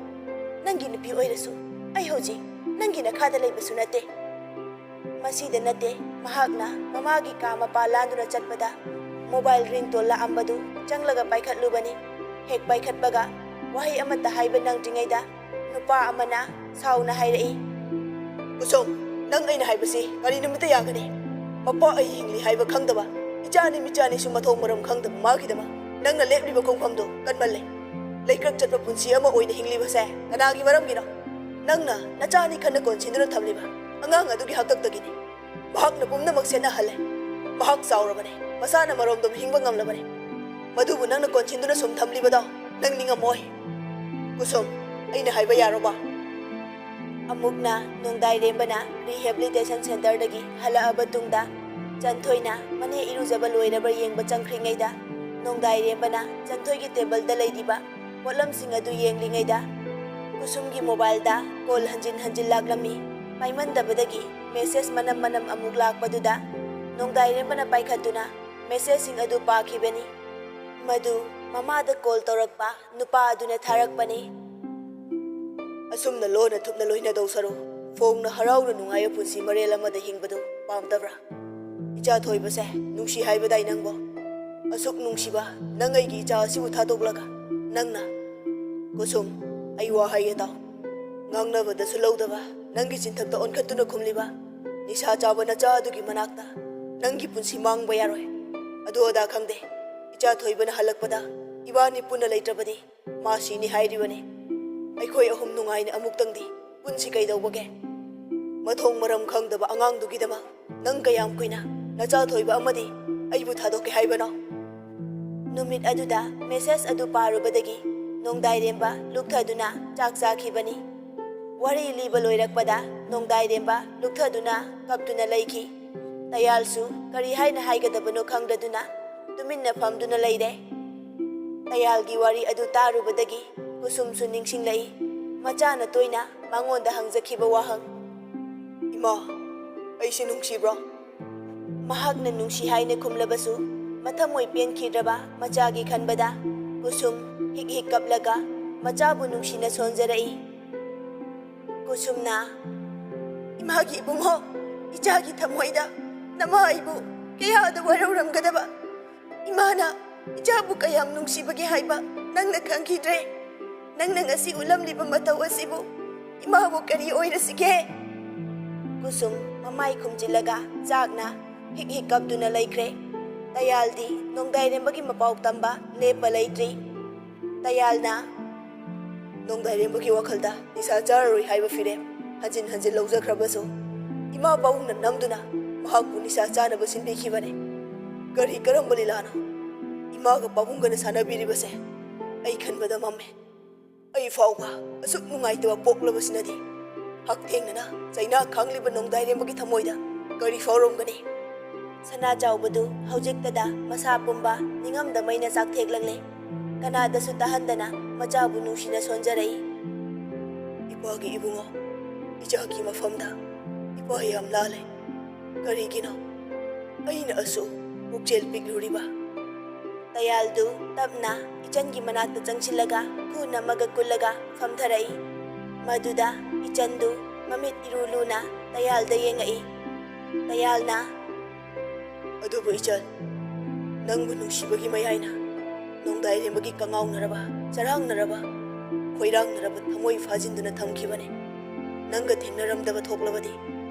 ꯅꯪꯒꯤ ꯅꯨꯄꯤ ꯑꯣꯏꯔꯁꯨ ꯑꯩ ꯍꯧꯖꯤꯛ ꯅꯪꯒꯤ ꯅꯈꯥꯗ ꯂꯩꯕꯁꯨ ꯅꯠꯇꯦ꯫" ꯃꯁꯤꯗ ꯅꯠꯇꯦ ꯃꯍꯥꯛꯅ ꯃꯃꯥꯒꯤ ꯀꯥ ꯃꯄꯥ ꯂꯥꯟꯗꯨꯅ ꯆꯠꯄꯗ ꯃꯣꯕꯥꯏꯜ ꯔꯤꯡꯇꯣꯟ ꯂꯥꯛꯑꯝꯕꯗꯨ ꯆꯪꯂꯒ ꯄꯥꯏꯈꯠꯂꯨꯕꯅꯤ꯫ ꯍꯦꯛ ꯄꯥꯏꯈꯠꯄꯒ ꯋꯥꯍꯩ ꯑꯃꯠꯇ ꯍꯥꯏꯕ ꯅꯪꯗ꯭ꯔꯤꯉꯩꯗ ꯅꯨꯄꯥ ꯑꯃꯅ ꯁꯥꯎꯅ ꯍꯥꯏꯔꯛꯏ, "ꯀꯨꯁꯨꯝ, ꯅꯪ ꯑꯩꯅ ꯍꯥꯏꯕꯁꯤ ꯀꯔꯤ ꯅꯨꯃꯤꯠꯇ ꯌꯥꯒꯅꯤ? ꯃꯄꯥ ꯑꯩ ꯍꯤꯡꯂꯤ ꯍꯥꯏꯕ ꯈꯪꯗꯕ, ꯏꯆꯥꯅꯤ ꯃꯤꯆꯥꯅꯤꯁꯨ ꯃꯊꯣꯡ ꯃꯔꯝ ꯈꯪꯗꯕ ꯃꯥꯒꯤꯗꯃꯛ ꯅꯪꯅ ꯂꯦꯞꯂꯤꯕ ꯈꯣꯡꯐꯝꯗꯨ ꯀꯟꯃꯜꯂꯦ꯫ ꯂꯩꯀ꯭ꯔꯛ ꯆꯠꯄ ꯄꯨꯟꯁꯤ ꯑꯃ ꯑꯣꯏꯅ ꯍꯤꯡꯂꯤꯕꯁꯦ ꯀꯅꯥꯒꯤ ꯃꯔꯝꯒꯤꯅꯣ? ꯅꯪꯅ ꯅꯆꯥꯅꯤ ꯈꯟꯅ ꯀꯣꯟꯁꯤꯟꯗꯨꯅ ꯊꯝꯂꯤꯕ ꯑꯉꯥꯡ ꯑꯗꯨꯒꯤ ꯍꯥꯛꯇꯛꯇꯒꯤꯅꯤ꯫ ꯃꯍꯥꯛꯅ ꯄꯨꯝꯅꯃꯛ ꯁꯦꯠꯅꯍꯜꯂꯦ꯫ ꯃꯍꯥꯛ ꯆꯥꯎꯔꯕꯅꯦ, ꯃꯁꯥꯅ ꯃꯔꯣꯝꯗꯣꯝ ꯍꯤꯡꯕ ꯉꯝꯂꯕꯅꯦ꯫ ꯃꯗꯨꯕꯨ ꯅꯪꯅ ꯀꯣꯟꯁꯤꯟꯗꯨꯅ ꯁꯨꯝ ꯊꯝꯂꯤꯕꯗꯣ ꯅꯪ ꯅꯤꯡꯉꯝꯃꯣꯏ꯫ ꯀꯨꯁꯨꯝ, ꯑꯩꯅ ꯍꯥꯏꯕ ꯌꯥꯔꯣꯕ?" ꯑꯃꯨꯛꯅ ꯅꯣꯡꯗꯥꯏꯔꯦꯝꯕꯅ ꯔꯤꯍꯦꯕꯤꯂꯤꯇꯦꯁꯟ ꯁꯦꯟꯇꯔꯗꯒꯤ ꯍꯜꯂꯛꯑꯕ ꯇꯨꯡꯗ ꯆꯟꯊꯣꯏꯅ ꯃꯅꯦ ꯏꯔꯨꯖꯕ ꯂꯣꯏꯔꯕ꯭ꯔꯥ ꯌꯦꯡꯕ ꯆꯪꯈ꯭ꯔꯤꯉꯩꯗ ꯅꯣꯡꯗꯥꯏꯔꯦꯝꯕꯅ ꯆꯟꯊꯣꯏꯒꯤ ꯇꯦꯕꯜꯗ ꯂꯩꯔꯤꯕ ꯄꯣꯠꯂꯝꯁꯤꯡ ꯑꯗꯨ ꯌꯦꯡꯂꯤꯉꯩꯗ ꯀꯨꯁꯨꯝꯒꯤ ꯃꯣꯕꯥꯏꯜꯗ ꯀꯣꯜ ꯍꯟꯖꯤꯟ ꯍꯟꯖꯤꯟ ꯂꯥꯛꯂꯝꯃꯤ꯫ ꯄꯥꯏꯃꯟꯗꯕꯗꯒꯤ ꯃꯦꯁꯦꯖ ꯃꯅꯝ ꯃꯅꯝ ꯑꯃꯨꯛ ꯂꯥꯛꯄꯗꯨꯗ ꯅꯣꯡꯗꯥꯏꯔꯦꯝꯕꯅ ꯄꯥꯏꯈꯠꯇꯨꯅ ꯃꯦꯁꯦꯖꯁꯤꯡ ꯑꯗꯨ ꯄꯥꯈꯤꯕꯅꯤ꯫ ꯃꯗꯨ ꯃꯃꯥꯗ ꯀꯣꯜ ꯇꯧꯔꯛꯄ ꯅꯨꯄꯥ ꯑꯗꯨꯅ ꯊꯥꯔꯛꯄꯅꯤ꯫ "ꯑꯁꯨꯝꯅ ꯂꯣꯟꯅ ꯊꯨꯞꯅ ꯂꯣꯏꯅꯗꯧ ꯁꯔꯨꯛ ꯐꯣꯡꯅ ꯍꯔꯥꯎꯅ ꯅꯨꯡꯉꯥꯏꯕ ꯄꯨꯟꯁꯤ ꯃꯔꯦꯜ ꯑꯃꯗ ꯍꯤꯡꯕꯗꯨ ꯄꯥꯝꯗꯕ꯭ꯔꯥ? ꯏꯆꯥ ꯊꯣꯏꯕꯁꯦ ꯅꯨꯡꯁꯤ ꯍꯥꯏꯕꯗꯥꯏ ꯅꯪꯕꯣ? ꯑꯁꯨꯛ ꯅꯨꯡꯁꯤꯕ ꯅꯪ ꯑꯩꯒꯤ ꯏꯆꯥ ꯑꯁꯤꯕꯨ ꯊꯥꯗꯣꯛꯂꯒ ꯅꯪꯅ..." "ꯀꯨꯁꯨꯝ, ꯑꯩ ꯋꯥ ꯍꯥꯏꯒꯦ ꯇꯥꯎ꯫ ꯉꯥꯡꯅꯕꯗꯁꯨ ꯂꯧꯗꯕ ꯅꯪꯒꯤ ꯆꯤꯟꯊꯛꯇ ꯑꯣꯟꯈꯠꯇꯨꯅ ꯈꯨꯝꯂꯤꯕ ꯅꯤꯁꯥ ꯆꯥꯕ ꯅꯆꯥ ꯑꯗꯨꯒꯤ ꯃꯅꯥꯛꯇ ꯅꯪꯒꯤ ꯄꯨꯟꯁꯤ ꯃꯥꯡꯕ ꯌꯥꯔꯣꯏ꯫ ꯑꯗꯨ ꯑꯗꯥ ꯈꯪꯗꯦ꯫ ꯏꯆꯥ ꯊꯣꯏꯕꯅ ꯍꯜꯂꯛꯄꯗ ꯏꯕꯥꯅꯤ ꯄꯨꯟꯅ ꯂꯩꯇ꯭ꯔꯕꯗꯤ ꯃꯥ ꯁꯤꯅꯤ ꯍꯥꯏꯔꯤꯕꯅꯤ꯫ ꯑꯩꯈꯣꯏ ꯑꯍꯨꯝ ꯅꯨꯡꯉꯥꯏꯅ ꯑꯃꯨꯛꯇꯪꯗꯤ ꯄꯨꯟꯁꯤ ꯀꯩꯗꯧꯕꯒꯦ? ꯃꯊꯣꯡ ꯃꯔꯝ ꯈꯪꯗꯕ ꯑꯉꯥꯡꯗꯨꯒꯤꯗꯃꯛ ꯅꯪ ꯀꯌꯥꯝ ꯀꯨꯏꯅ ꯅꯆꯥ ꯊꯣꯏꯕ ꯑꯃꯗꯤ ꯑꯩꯕꯨ ꯊꯥꯗꯣꯛꯀꯦ ꯍꯥꯏꯕꯅꯣ?" ꯅꯨꯃꯤꯠ ꯑꯗꯨꯗ ꯃꯦꯁꯦꯖ ꯑꯗꯨ ꯄꯥꯔꯨꯕꯗꯒꯤ ꯅꯣꯡꯗꯥꯏꯔꯦꯝꯕ ꯂꯨꯞꯊꯗꯨꯅ ꯆꯥꯛ ꯆꯥꯈꯤꯕꯅꯤ꯫ ꯋꯥꯔꯤ ꯂꯤꯕ ꯂꯣꯏꯔꯛꯄꯗ ꯅꯣꯡꯗꯥꯏꯔꯦꯝꯕ ꯂꯨꯞꯊꯗꯨꯅ ꯀꯞꯇꯨꯅ ꯂꯩꯈꯤ꯫ ꯇꯌꯥꯜꯁꯨ ꯀꯔꯤ ꯍꯥꯏꯅ ꯍꯥꯏꯒꯗꯕꯅꯣ ꯈꯪꯗꯗꯨꯅ ꯇꯨꯃꯤꯟꯅ ꯐꯝꯗꯨꯅ ꯂꯩꯔꯦ꯫ ꯇꯌꯥꯜꯒꯤ ꯋꯥꯔꯤ ꯑꯗꯨ ꯇꯥꯔꯨꯕꯗꯒꯤ ꯀꯨꯁꯨꯝꯁꯨ ꯅꯤꯡꯁꯤꯡꯂꯛꯏ꯫ ꯃꯆꯥꯅ ꯇꯣꯏꯅ ꯃꯉꯣꯟꯗ ꯍꯪꯖꯈꯤꯕ ꯋꯥꯍꯪ, "ꯏꯃꯥ, ꯑꯩꯁꯤ ꯅꯨꯡꯁꯤꯕ꯭ꯔꯣ?" ꯃꯍꯥꯛꯅ ꯅꯨꯡꯁꯤ ꯍꯥꯏꯅ ꯈꯨꯝꯂꯕꯁꯨ ꯃꯊꯃꯣꯏ ꯄꯦꯟꯈꯤꯗ꯭ꯔꯕ ꯃꯆꯥꯒꯤ ꯈꯟꯕꯗ ꯀꯨꯁꯨꯝ ꯍꯤꯛ ꯍꯤꯛ ꯀꯞꯂꯒ ꯃꯆꯥꯕꯨ ꯅꯨꯡꯁꯤꯅ ꯁꯣꯟꯖꯔꯛꯏ꯫ ꯀꯨꯁꯨꯝꯅ, "ꯏꯃꯥꯒꯤ ꯏꯕꯨꯡꯉꯣ, ꯏꯆꯥꯒꯤ ꯊꯃꯣꯏꯗ ꯅꯃꯥ ꯑꯩꯕꯨ ꯀꯌꯥꯗ ꯋꯥꯔꯧꯔꯝꯒꯗꯕ꯫ ꯏꯃꯥꯅ ꯏꯆꯥꯕꯨ ꯀꯌꯥꯝ ꯅꯨꯡꯁꯤꯕꯒꯦ ꯍꯥꯏꯕ ꯅꯪꯅ ꯈꯪꯈꯤꯗ꯭ꯔꯦ꯫ ꯅꯪꯅ ꯉꯁꯤ ꯎꯠꯂꯝꯂꯤꯕ ꯃꯇꯧ ꯑꯁꯤꯕꯨ ꯏꯃꯥꯕꯨ ꯀꯔꯤ ꯑꯣꯏꯔꯁꯤꯒꯦ?" ꯀꯨꯁꯨꯝ ꯃꯃꯥꯏ ꯈꯨꯝꯖꯤꯜꯂꯒ ꯆꯥꯛꯅ ꯍꯤꯛ ꯍꯤꯛ ꯀꯞꯇꯨꯅ ꯂꯩꯈ꯭ꯔꯦ꯫ ꯇꯌꯥꯜꯗꯤ ꯅꯣꯡꯗꯥꯏꯔꯦꯝꯕꯒꯤ ꯃꯄꯥꯎ ꯇꯝꯕ ꯂꯦꯞꯄ ꯂꯩꯇ꯭ꯔꯤ꯫ ꯇꯌꯥꯜꯅ ꯅꯣꯡꯗꯥꯏꯔꯦꯝꯕꯒꯤ ꯋꯥꯈꯜꯗ ꯅꯤꯁꯥ ꯆꯥꯔꯔꯣꯏ ꯍꯥꯏꯕ ꯐꯤꯔꯦꯞ ꯍꯟꯖꯤꯟ ꯍꯟꯖꯤꯟ ꯂꯧꯖꯈ꯭ꯔꯕꯁꯨ, ꯏꯃꯥ ꯄꯥꯕꯨꯡꯅ ꯅꯝꯗꯨꯅ ꯃꯍꯥꯛꯄꯨ ꯅꯤꯁꯥ ꯆꯥꯅꯕ ꯁꯤꯟꯕꯤꯈꯤꯕꯅꯤ꯫ ꯀꯔꯤ ꯀꯔꯝꯕ ꯂꯤꯂꯥꯅꯣ ꯏꯃꯥꯒ ꯄꯥꯕꯨꯡꯒꯅ ꯁꯥꯟꯅꯕꯤꯔꯤꯕꯁꯦ? ꯑꯩ ꯈꯟꯕꯗ ꯃꯝꯃꯦ꯫ ꯑꯩ ꯐꯥꯎꯕ ꯑꯁꯨꯛ ꯅꯨꯡꯉꯥꯏꯇꯕ ꯄꯣꯛꯂꯕꯁꯤꯅꯗꯤ꯫ ꯍꯛꯊꯦꯡꯅꯅ ꯆꯩꯅꯥ ꯈꯥꯡꯂꯤꯕ ꯅꯣꯡꯗꯥꯏꯔꯦꯝꯕꯒꯤ ꯊꯃꯣꯏꯗ ꯀꯔꯤ ꯐꯥꯎꯔꯝꯒꯅꯤ? ꯁꯅꯥ ꯆꯥꯎꯕꯗꯨ ꯍꯧꯖꯤꯛꯇꯗ ꯃꯁꯥ ꯄꯨꯝꯕ ꯅꯤꯡꯉꯝꯗ ꯃꯩꯅ ꯆꯥꯛꯊꯦꯛꯂꯛꯂꯦ꯫ ꯀꯅꯥꯗꯁꯨ ꯇꯥꯍꯟꯗꯅ ꯃꯆꯥꯕꯨ ꯅꯨꯡꯁꯤꯅ ꯁꯣꯟꯖꯔꯛꯏ꯫ "ꯏꯄꯥꯒꯤ ꯏꯕꯨꯡꯉꯣ, ꯏꯆꯥꯒꯤ ꯃꯐꯝꯗ ꯏꯄꯥ ꯌꯥꯝ ꯂꯥꯜꯂꯦ꯫ ꯀꯔꯤꯒꯤꯅꯣ ꯑꯩꯅ ꯑꯁꯨꯛ ꯄꯨꯛꯆꯦꯜ ꯄꯤꯛꯂꯨꯔꯤꯕ?" ꯇꯌꯥꯜꯗꯨ ꯇꯞꯅ ꯏꯆꯟꯒꯤ ꯃꯅꯥꯛꯇ ꯆꯪꯁꯤꯜꯂꯒ ꯈꯨ ꯅꯝꯃꯒ ꯀꯨꯜꯂꯒ ꯐꯝꯊꯔꯛꯏ꯫ ꯃꯗꯨꯗ ꯏꯆꯟꯗꯨ ꯃꯃꯤꯠ ꯏꯔꯨ ꯂꯨꯅ ꯇꯌꯥꯜꯗ ꯌꯦꯡꯉꯛꯏ꯫ ꯇꯌꯥꯜꯅ, "ꯑꯗꯨꯕꯨ ꯏꯆꯟ, ꯅꯪꯕꯨ ꯅꯨꯡꯁꯤꯕꯒꯤ ꯃꯌꯥꯏꯅ ꯅꯣꯡꯗꯥꯏꯔꯦꯝꯕꯒꯤ ꯀꯉꯥꯎꯅꯔꯕ, ꯆꯔꯥꯡꯅꯔꯕ, ꯈꯣꯏꯔꯥꯡꯅꯔꯕ ꯊꯃꯣꯏ ꯐꯥꯖꯤꯟꯗꯨꯅ ꯊꯝꯈꯤꯕꯅꯤ꯫ ꯅꯪꯒ ꯊꯦꯡꯅꯔꯝꯗꯕ ꯊꯣꯛꯂꯕꯗꯤ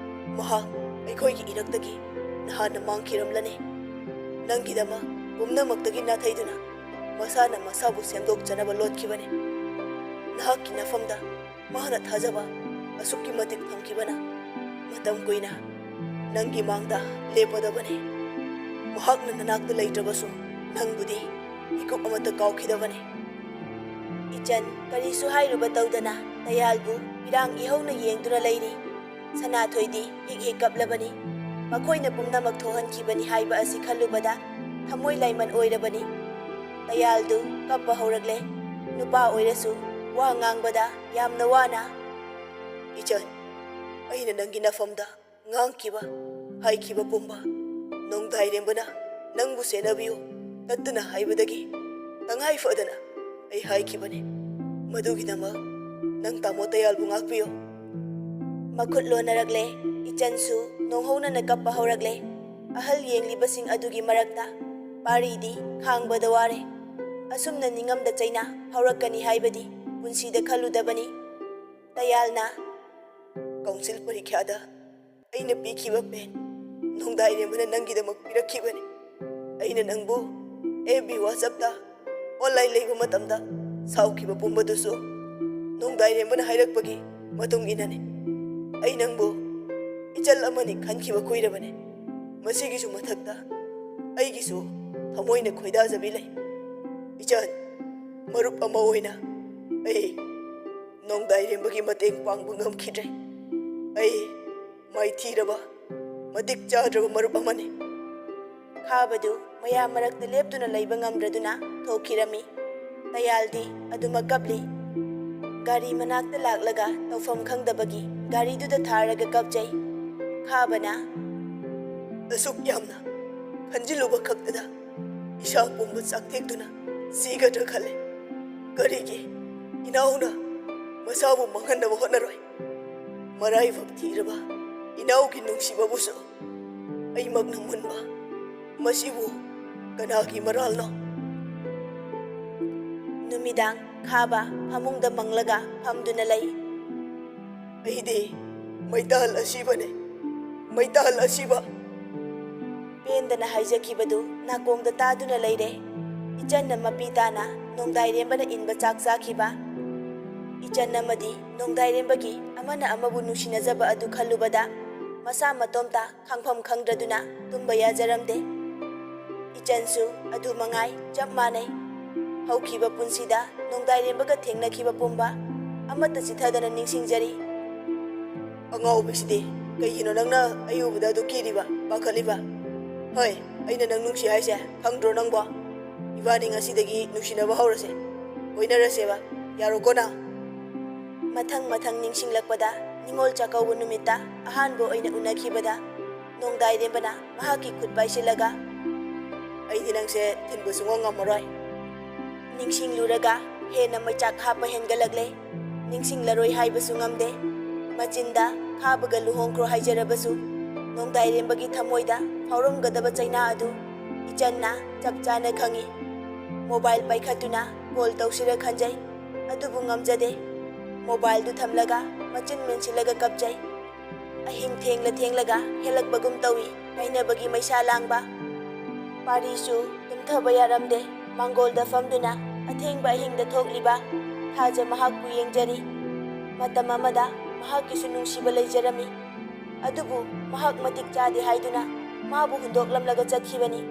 ꯃꯍꯥꯛ ꯑꯩꯈꯣꯏꯒꯤ ꯏꯔꯛꯇꯒꯤ ꯅꯍꯥꯟꯅ ꯃꯥꯡꯈꯤꯔꯝꯂꯅꯤ꯫ ꯅꯪꯒꯤꯗꯃꯛ ꯄꯨꯝꯅꯃꯛꯇꯒꯤ ꯅꯥꯊꯩꯗꯨꯅ ꯃꯁꯥꯅ ꯃꯁꯥꯕꯨ ꯁꯦꯝꯗꯣꯛꯆꯅꯕ ꯂꯣꯠꯈꯤꯕꯅꯤ꯫ ꯅꯍꯥꯛꯀꯤ ꯅꯐꯝꯗ ꯃꯍꯥꯛꯅ ꯊꯥꯖꯕ ꯑꯁꯨꯛꯀꯤ ꯃꯇꯤꯛ ꯊꯝꯈꯤꯕꯅ ꯃꯇꯝ ꯀꯨꯏꯅ ꯅꯪꯒꯤ ꯃꯥꯡꯗ ꯂꯦꯞꯄꯗꯕꯅꯤ꯫ ꯃꯍꯥꯛꯅ ꯅꯅꯥꯛꯇ ꯂꯩꯇ꯭ꯔꯕꯁꯨ ꯅꯪꯕꯨꯗꯤ ꯃꯤꯀꯨꯞ ꯑꯃꯠꯇ ꯀꯥꯎꯈꯤꯗꯕꯅꯤ꯫" ꯏꯆꯟ ꯀꯔꯤꯁꯨ ꯍꯥꯏꯔꯨꯕ ꯇꯧꯗꯅ ꯇꯌꯥꯜꯕꯨ ꯄꯤꯔꯥꯡ ꯏꯍꯧꯅ ꯌꯦꯡꯗꯨꯅ ꯂꯩꯔꯤ꯫ ꯁꯅꯥꯊꯣꯏꯗꯤ ꯍꯤꯛ ꯍꯤꯛ ꯀꯞꯂꯕꯅꯤ꯫ ꯃꯈꯣꯏꯅ ꯄꯨꯝꯅꯃꯛ ꯊꯣꯛꯍꯟꯈꯤꯕꯅꯤ ꯍꯥꯏꯕ ꯑꯁꯤ ꯈꯜꯂꯨꯕꯗ ꯊꯃꯣꯏ ꯂꯥꯏꯃꯟ ꯑꯣꯏꯔꯕꯅꯤ꯫ ꯇꯌꯥꯜꯗꯨ ꯀꯞꯄ ꯍꯧꯔꯛꯂꯦ꯫ ꯅꯨꯄꯥ ꯑꯣꯏꯔꯁꯨ ꯋꯥ ꯉꯥꯡꯕꯗ ꯌꯥꯝꯅ ꯋꯥꯅ, "ꯏꯆꯟ, ꯑꯩꯅ ꯅꯪꯒꯤ ꯅꯐꯝꯗ ꯉꯥꯡꯈꯤꯕ, ꯍꯥꯏꯈꯤꯕ ꯄꯨꯝꯕ, ꯅꯣꯡꯗꯥꯏꯔꯦꯝꯕꯅ ꯅꯪꯕꯨ ꯁꯦꯟꯅꯕꯤꯌꯨ ꯇꯠꯇꯅ ꯍꯥꯏꯕꯗꯒꯤ ꯇꯉꯥꯏ ꯐꯗꯅ ꯑꯩ ꯍꯥꯏꯈꯤꯕꯅꯤ꯫ ꯃꯗꯨꯒꯤꯗꯃꯛ ꯅꯪ ꯇꯥꯃꯣ ꯇꯌꯥꯜꯕꯨ ꯉꯥꯛꯄꯤꯌꯨ꯫" ꯃꯈꯨꯠ ꯂꯣꯟꯅꯔꯛꯂꯦ꯫ ꯏꯆꯟꯁꯨ ꯅꯣꯡꯍꯧꯅꯅ ꯀꯞꯄ ꯍꯧꯔꯛꯂꯦ꯫ ꯑꯍꯜ ꯌꯦꯡꯂꯤꯕꯁꯤꯡ ꯑꯗꯨꯒꯤ ꯃꯔꯛꯇ ꯄꯥꯔꯤꯗꯤ ꯈꯥꯡꯕꯗ ꯋꯥꯔꯦ꯫ ꯑꯁꯨꯝꯅ ꯅꯤꯡꯉꯝꯗ ꯆꯩꯅꯥ ꯐꯥꯎꯔꯛꯀꯅꯤ ꯍꯥꯏꯕꯗꯤ ꯄꯨꯟꯁꯤꯗ ꯈꯜꯂꯨꯗꯕꯅꯤ꯫ ꯇꯌꯥꯜꯅ, "ꯀꯥꯎꯟꯁꯤꯜ ꯄꯔꯤꯈ꯭ꯌꯥꯗ ꯑꯩꯅ ꯄꯤꯈꯤꯕ ꯄꯦꯟ ꯅꯣꯡꯗꯥꯏꯔꯦꯝꯕꯅ ꯅꯪꯒꯤꯗꯃꯛ ꯄꯤꯔꯛꯈꯤꯕꯅꯤ꯫ ꯑꯩꯅ ꯅꯪꯕꯨ ꯑꯦꯐ ꯕꯤ, WhatsApp-ꯇ, online ꯂꯩꯕ ꯃꯇꯝꯗ ꯁꯥꯎꯈꯤꯕ ꯄꯨꯝꯕꯗꯨꯁꯨ ꯅꯣꯡꯗꯥꯏꯔꯦꯝꯕꯅ ꯍꯥꯏꯔꯛꯄꯒꯤ ꯃꯇꯨꯡ ꯏꯟꯅꯅꯤ꯫ ꯑꯩ ꯅꯪꯕꯨ ꯏꯆꯜ ꯑꯃꯅꯤ ꯈꯟꯈꯤꯕ ꯀꯨꯏꯔꯕꯅꯤ꯫ ꯃꯁꯤꯒꯤꯁꯨ ꯃꯊꯛꯇ ꯑꯩꯒꯤꯁꯨ ꯊꯃꯣꯏꯅ ꯈꯣꯏꯗꯥꯖꯕꯤ ꯂꯩ꯫ ꯏꯆꯟ, ꯃꯔꯨꯞ ꯑꯃ ꯑꯣꯏꯅ ꯑꯩ ꯅꯣꯡꯗꯥꯏꯔꯦꯝꯕꯒꯤ ꯃꯇꯦꯡ ꯄꯥꯡꯕ ꯉꯝꯈꯤꯗ꯭ꯔꯦ꯫ ꯑꯩ ꯃꯥꯏꯊꯤꯔꯕ, ꯃꯇꯤꯛ ꯆꯥꯗ꯭ꯔꯕ ꯃꯔꯨꯞ ꯑꯃꯅꯤ꯫" ꯈꯥꯕꯗꯨ ꯃꯌꯥꯝ ꯃꯔꯛꯇ ꯂꯦꯞꯇꯨꯅ ꯂꯩꯕ ꯉꯝꯗ꯭ꯔꯗꯨꯅ ꯊꯣꯛꯈꯤꯔꯝꯃꯤ꯫ ꯇꯌꯥꯜꯗꯤ ꯑꯗꯨꯃꯛ ꯀꯞꯂꯤ꯫ ꯒꯥꯔꯤ ꯃꯅꯥꯛꯇ ꯂꯥꯛꯂꯒ ꯇꯧꯐꯝ ꯈꯪꯗꯕꯒꯤ ꯒꯥꯔꯤꯗꯨꯗ ꯊꯥꯔꯒ ꯀꯞꯆꯩ꯫ ꯈꯥꯕꯅ, "ꯑꯁꯨꯛ ꯌꯥꯝꯅ ꯈꯟꯖꯤꯜꯂꯨꯕ ꯈꯛꯇꯗ ꯏꯁꯥ ꯄꯨꯝꯕ ꯆꯥꯛꯊꯦꯛꯇꯨꯅ ꯁꯤꯒꯗ꯭ꯔꯥ ꯈꯜꯂꯦ꯫ ꯀꯔꯤꯒꯤ ꯏꯅꯥꯎꯅ ꯃꯁꯥꯕꯨ ꯃꯥꯡꯍꯟꯅꯕ ꯍꯣꯠꯅꯔꯣꯏ? ꯃꯔꯥꯏꯕꯛ ꯊꯤꯔꯕ ꯏꯅꯥꯎꯒꯤ ꯅꯨꯡꯁꯤꯕꯕꯨꯁꯨ ꯑꯩꯃꯛꯅ ꯃꯨꯟꯕ꯫ ꯃꯁꯤꯕꯨ ꯀꯅꯥꯒꯤ ꯃꯔꯥꯜꯅꯣ?" ꯅꯨꯃꯤꯗꯥꯡ ꯈꯥꯕ ꯐꯃꯨꯡꯗ ꯃꯪꯂꯒ ꯐꯝꯗꯨꯅ ꯂꯩ꯫ "ꯑꯩꯗꯤ ꯃꯩꯇꯥꯜ ꯑꯁꯤꯕꯅꯦ, ꯃꯩꯇꯥꯜ ꯑꯁꯤꯕ!" ꯄꯦꯟꯗꯅ ꯍꯥꯏꯖꯈꯤꯕꯗꯨ ꯅꯥꯀꯣꯡꯗ ꯇꯥꯗꯨꯅ ꯂꯩꯔꯦ꯫ ꯏꯆꯟꯅ ꯃꯄꯤ ꯇꯥꯅ ꯅꯣꯡꯗꯥꯏꯔꯦꯝꯕꯅ ꯏꯟꯕ ꯆꯥꯛ ꯆꯥꯈꯤꯕ, ꯏꯆꯟ ꯑꯃꯗꯤ ꯅꯣꯡꯗꯥꯏꯔꯦꯝꯕꯒꯤ ꯑꯃꯅ ꯑꯃꯕꯨ ꯅꯨꯡꯁꯤꯅꯖꯕ ꯑꯗꯨ ꯈꯜꯂꯨꯕꯗ ꯃꯁꯥ ꯃꯇꯣꯝꯇ ꯈꯪꯐꯝ ꯈꯪꯗ꯭ꯔꯗꯨꯅ ꯇꯨꯝꯕ ꯌꯥꯖꯔꯝꯗꯦ꯫ ꯏꯆꯟꯁꯨ ꯑꯗꯨ ꯃꯉꯥꯏ, ꯆꯞ ꯃꯥꯟꯅꯩ꯫ ꯍꯧꯈꯤꯕ ꯄꯨꯟꯁꯤꯗ ꯅꯣꯡꯗꯥꯏꯔꯦꯝꯕꯒ ꯊꯦꯡꯅꯈꯤꯕ ꯄꯨꯝꯕ ꯑꯃꯠꯇ ꯆꯤꯊꯗꯅ ꯅꯤꯡꯁꯤꯡꯖꯔꯤ꯫ "ꯑꯉꯥꯎꯕꯤꯁꯤꯗꯤ, ꯀꯩꯒꯤꯅꯣ ꯅꯪꯅ ꯑꯩ ꯎꯕꯗ ꯑꯗꯨ ꯀꯤꯔꯤꯕ, ꯄꯥꯈꯠꯂꯤꯕ? ꯍꯣꯏ, ꯑꯩꯅ ꯅꯪ ꯅꯨꯡꯁꯤ ꯍꯥꯏꯁꯦ ꯈꯪꯗ꯭ꯔꯣ ꯅꯪꯕꯣ? ꯏꯕꯥꯅꯤ ꯉꯁꯤꯗꯒꯤ ꯅꯨꯡꯁꯤꯅꯕ ꯍꯧꯔꯁꯦ, ꯀꯣꯏꯅꯔꯁꯦꯕ, ꯌꯥꯔꯣꯀꯣ ꯅꯪ?" ꯃꯊꯪ ꯃꯊꯪ ꯅꯤꯡꯁꯤꯡꯂꯛꯄꯗ, ꯅꯤꯉꯣꯜ ꯆꯥꯛꯀꯧꯕ ꯅꯨꯃꯤꯠꯇ ꯑꯍꯥꯟꯕ ꯑꯣꯏꯅ ꯎꯅꯈꯤꯕꯗ ꯅꯣꯡꯗꯥꯏꯔꯦꯝꯕꯅ ꯃꯍꯥꯛꯀꯤ ꯈꯨꯠ ꯄꯥꯏꯁꯤꯜꯂꯒ, "ꯑꯩꯗꯤ ꯅꯪꯁꯦ ꯊꯤꯟꯕ ꯁꯨꯡꯉꯝ ꯉꯝꯃꯔꯣꯏ꯫" ꯅꯤꯡꯁꯤꯡꯂꯨꯔꯒ ꯍꯦꯟꯅ ꯃꯩꯆꯥꯛ ꯍꯥꯞꯄ ꯍꯦꯟꯒꯠꯂꯛꯂꯦ꯫ ꯅꯤꯡꯁꯤꯡꯂꯔꯣꯏ ꯍꯥꯏꯕꯁꯨ ꯉꯝꯗꯦ꯫ ꯃꯆꯤꯟꯗ ꯈꯥꯕꯒ ꯂꯨꯍꯣꯡꯈ꯭ꯔꯣ ꯍꯥꯏꯖꯔꯕꯁꯨ, ꯅꯣꯡꯗꯥꯏꯔꯦꯝꯕꯒꯤ ꯊꯃꯣꯏꯗ ꯐꯥꯎꯔꯝꯒꯗꯕ ꯆꯩꯅꯥ ꯑꯗꯨ ꯏꯆꯟꯅ ꯆꯞ ꯆꯥꯅ ꯈꯪꯏ꯫ ꯃꯣꯕꯥꯏꯜ ꯄꯥꯏꯈꯠꯇꯨꯅ ꯀꯣꯜ ꯇꯧꯁꯤꯔ ꯈꯟꯖꯩ, ꯑꯗꯨꯕꯨ ꯉꯝꯖꯗꯦ꯫ ꯃꯣꯕꯥꯏꯜꯗꯨ ꯊꯝꯂꯒ ꯃꯆꯤꯟ ꯃꯦꯟꯁꯤꯜꯂꯒ ꯀꯞꯆꯩ꯫ ꯑꯍꯤꯡ ꯊꯦꯡꯂ ꯊꯦꯡꯂꯒ ꯍꯦꯜꯂꯛꯄꯒꯨꯝ ꯇꯧꯏ ꯀꯥꯏꯅꯕꯒꯤ ꯃꯩꯁꯥ ꯂꯥꯡꯕ꯫ ꯄꯥꯔꯤꯁꯨ ꯇꯨꯝꯊꯕ ꯌꯥꯔꯝꯗꯦ꯫ ꯃꯥꯡꯒꯣꯜꯗ ꯐꯝꯗꯨꯅ ꯑꯊꯦꯡꯕ ꯑꯍꯤꯡꯗ ꯊꯣꯛꯂꯤꯕ ꯊꯥꯖ ꯃꯍꯥꯛꯄꯨ ꯌꯦꯡꯖꯔꯤ꯫ ꯃꯇꯝ ꯑꯃꯗ ꯃꯍꯥꯛꯀꯤꯁꯨ ꯅꯨꯡꯁꯤꯕ ꯂꯩꯖꯔꯝꯃꯤ꯫ ꯑꯗꯨꯕꯨ ꯃꯍꯥꯛ ꯃꯇꯤꯛ ꯆꯥꯗꯦ ꯍꯥꯏꯗꯨꯅ ꯃꯥꯕꯨ ꯍꯨꯟꯗꯣꯛꯂꯝꯂꯒ ꯆꯠꯈꯤꯕꯅꯤ꯫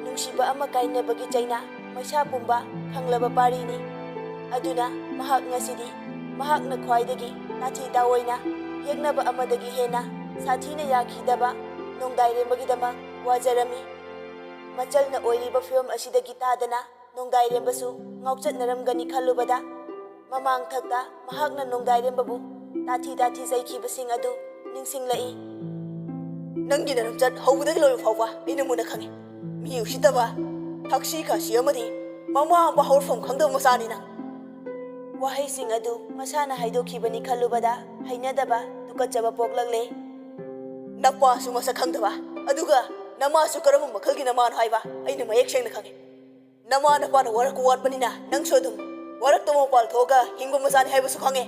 ꯅꯨꯡꯁꯤꯕ ꯑꯃ ꯀꯥꯏꯅꯕꯒꯤ ꯆꯩꯅꯥ ꯃꯩꯁꯥ ꯄꯨꯝꯕ ꯈꯪꯂꯕ ꯄꯥꯔꯤꯅꯤ꯫ ꯑꯗꯨꯅ ꯃꯍꯥꯛ ꯉꯁꯤꯗꯤ ꯃꯍꯥꯛꯅ ꯈ꯭ꯋꯥꯏꯗꯒꯤ ꯇꯥꯊꯤ ꯇꯥꯑꯣꯏꯅ ꯌꯦꯛꯅꯕ ꯑꯃꯗꯒꯤ ꯍꯦꯟꯅ ꯁꯥꯊꯤꯅ ꯌꯥꯈꯤꯗꯕ ꯅꯣꯡꯗꯥꯏꯔꯦꯝꯕꯒꯤꯗꯃꯛ ꯋꯥꯖꯔꯝꯃꯤ꯫ ꯃꯆꯜꯅ ꯑꯣꯏꯔꯤꯕ ꯐꯤꯚꯝ ꯑꯁꯤꯗꯒꯤ ꯇꯥꯗꯅ ꯅꯣꯡꯗꯥꯏꯔꯦꯝꯕꯁꯨ ꯉꯥꯎꯆꯠꯅꯔꯝꯒꯅꯤ ꯈꯜꯂꯨꯕꯗ, ꯃꯃꯥꯡꯊꯛꯇ ꯃꯍꯥꯛꯅ ꯅꯣꯡꯗꯥꯏꯔꯦꯝꯕꯕꯨ ꯇꯥꯊꯤ ꯇꯥꯊꯤ ꯆꯩꯈꯤꯕꯁꯤꯡ ꯑꯗꯨ ꯅꯤꯡꯁꯤꯡꯂꯛꯏ꯫ "ꯅꯪꯒꯤ ꯅꯔꯝꯆꯠ ꯍꯧꯕꯗꯒꯤ ꯂꯣꯏꯕ ꯐꯥꯎꯕ ꯑꯩꯅ ꯃꯨꯟꯅ ꯈꯪꯏ꯫ ꯃꯤ ꯎꯁꯤꯠꯇꯕ, ꯊꯛꯁꯤ ꯈꯥꯁꯤ ꯑꯃꯗꯤ ꯃꯃꯥ ꯃꯄꯥ ꯍꯧꯔꯛꯐꯝ ꯈꯪꯗꯕ ꯃꯆꯥꯅꯤ ꯅꯪ꯫" ꯋꯥꯍꯩꯁꯤꯡ ꯑꯗꯨ ꯃꯁꯥꯅ ꯍꯥꯏꯗꯣꯛꯈꯤꯕꯅꯤ ꯈꯜꯂꯨꯕꯗ ꯍꯩꯅꯗꯕ, ꯇꯨꯀꯠꯆꯕ ꯄꯣꯛꯂꯛꯂꯦ꯫ "ꯅꯄꯥꯁꯨ ꯃꯁꯛ ꯈꯪꯗꯕ, ꯑꯗꯨꯒ ꯅꯃꯥꯁꯨ ꯀꯔꯝꯕ ꯃꯈꯜꯒꯤ ꯅꯃꯥꯅꯣ ꯍꯥꯏꯕ ꯑꯩꯅ ꯃꯌꯦꯛ ꯁꯦꯡꯅ ꯈꯪꯏ꯫ ꯅꯃꯥ ꯅꯄꯥꯅ ꯋꯥꯔꯛꯄ ꯋꯥꯠꯄꯅꯤꯅ ꯅꯪꯁꯨ ꯑꯗꯨꯝ ꯋꯥꯔꯛꯇꯕ ꯃꯄꯥꯜ ꯊꯣꯛꯑꯒ ꯍꯤꯡꯕ ꯃꯆꯥꯅꯤ ꯍꯥꯏꯕꯁꯨ ꯈꯪꯉꯦ꯫"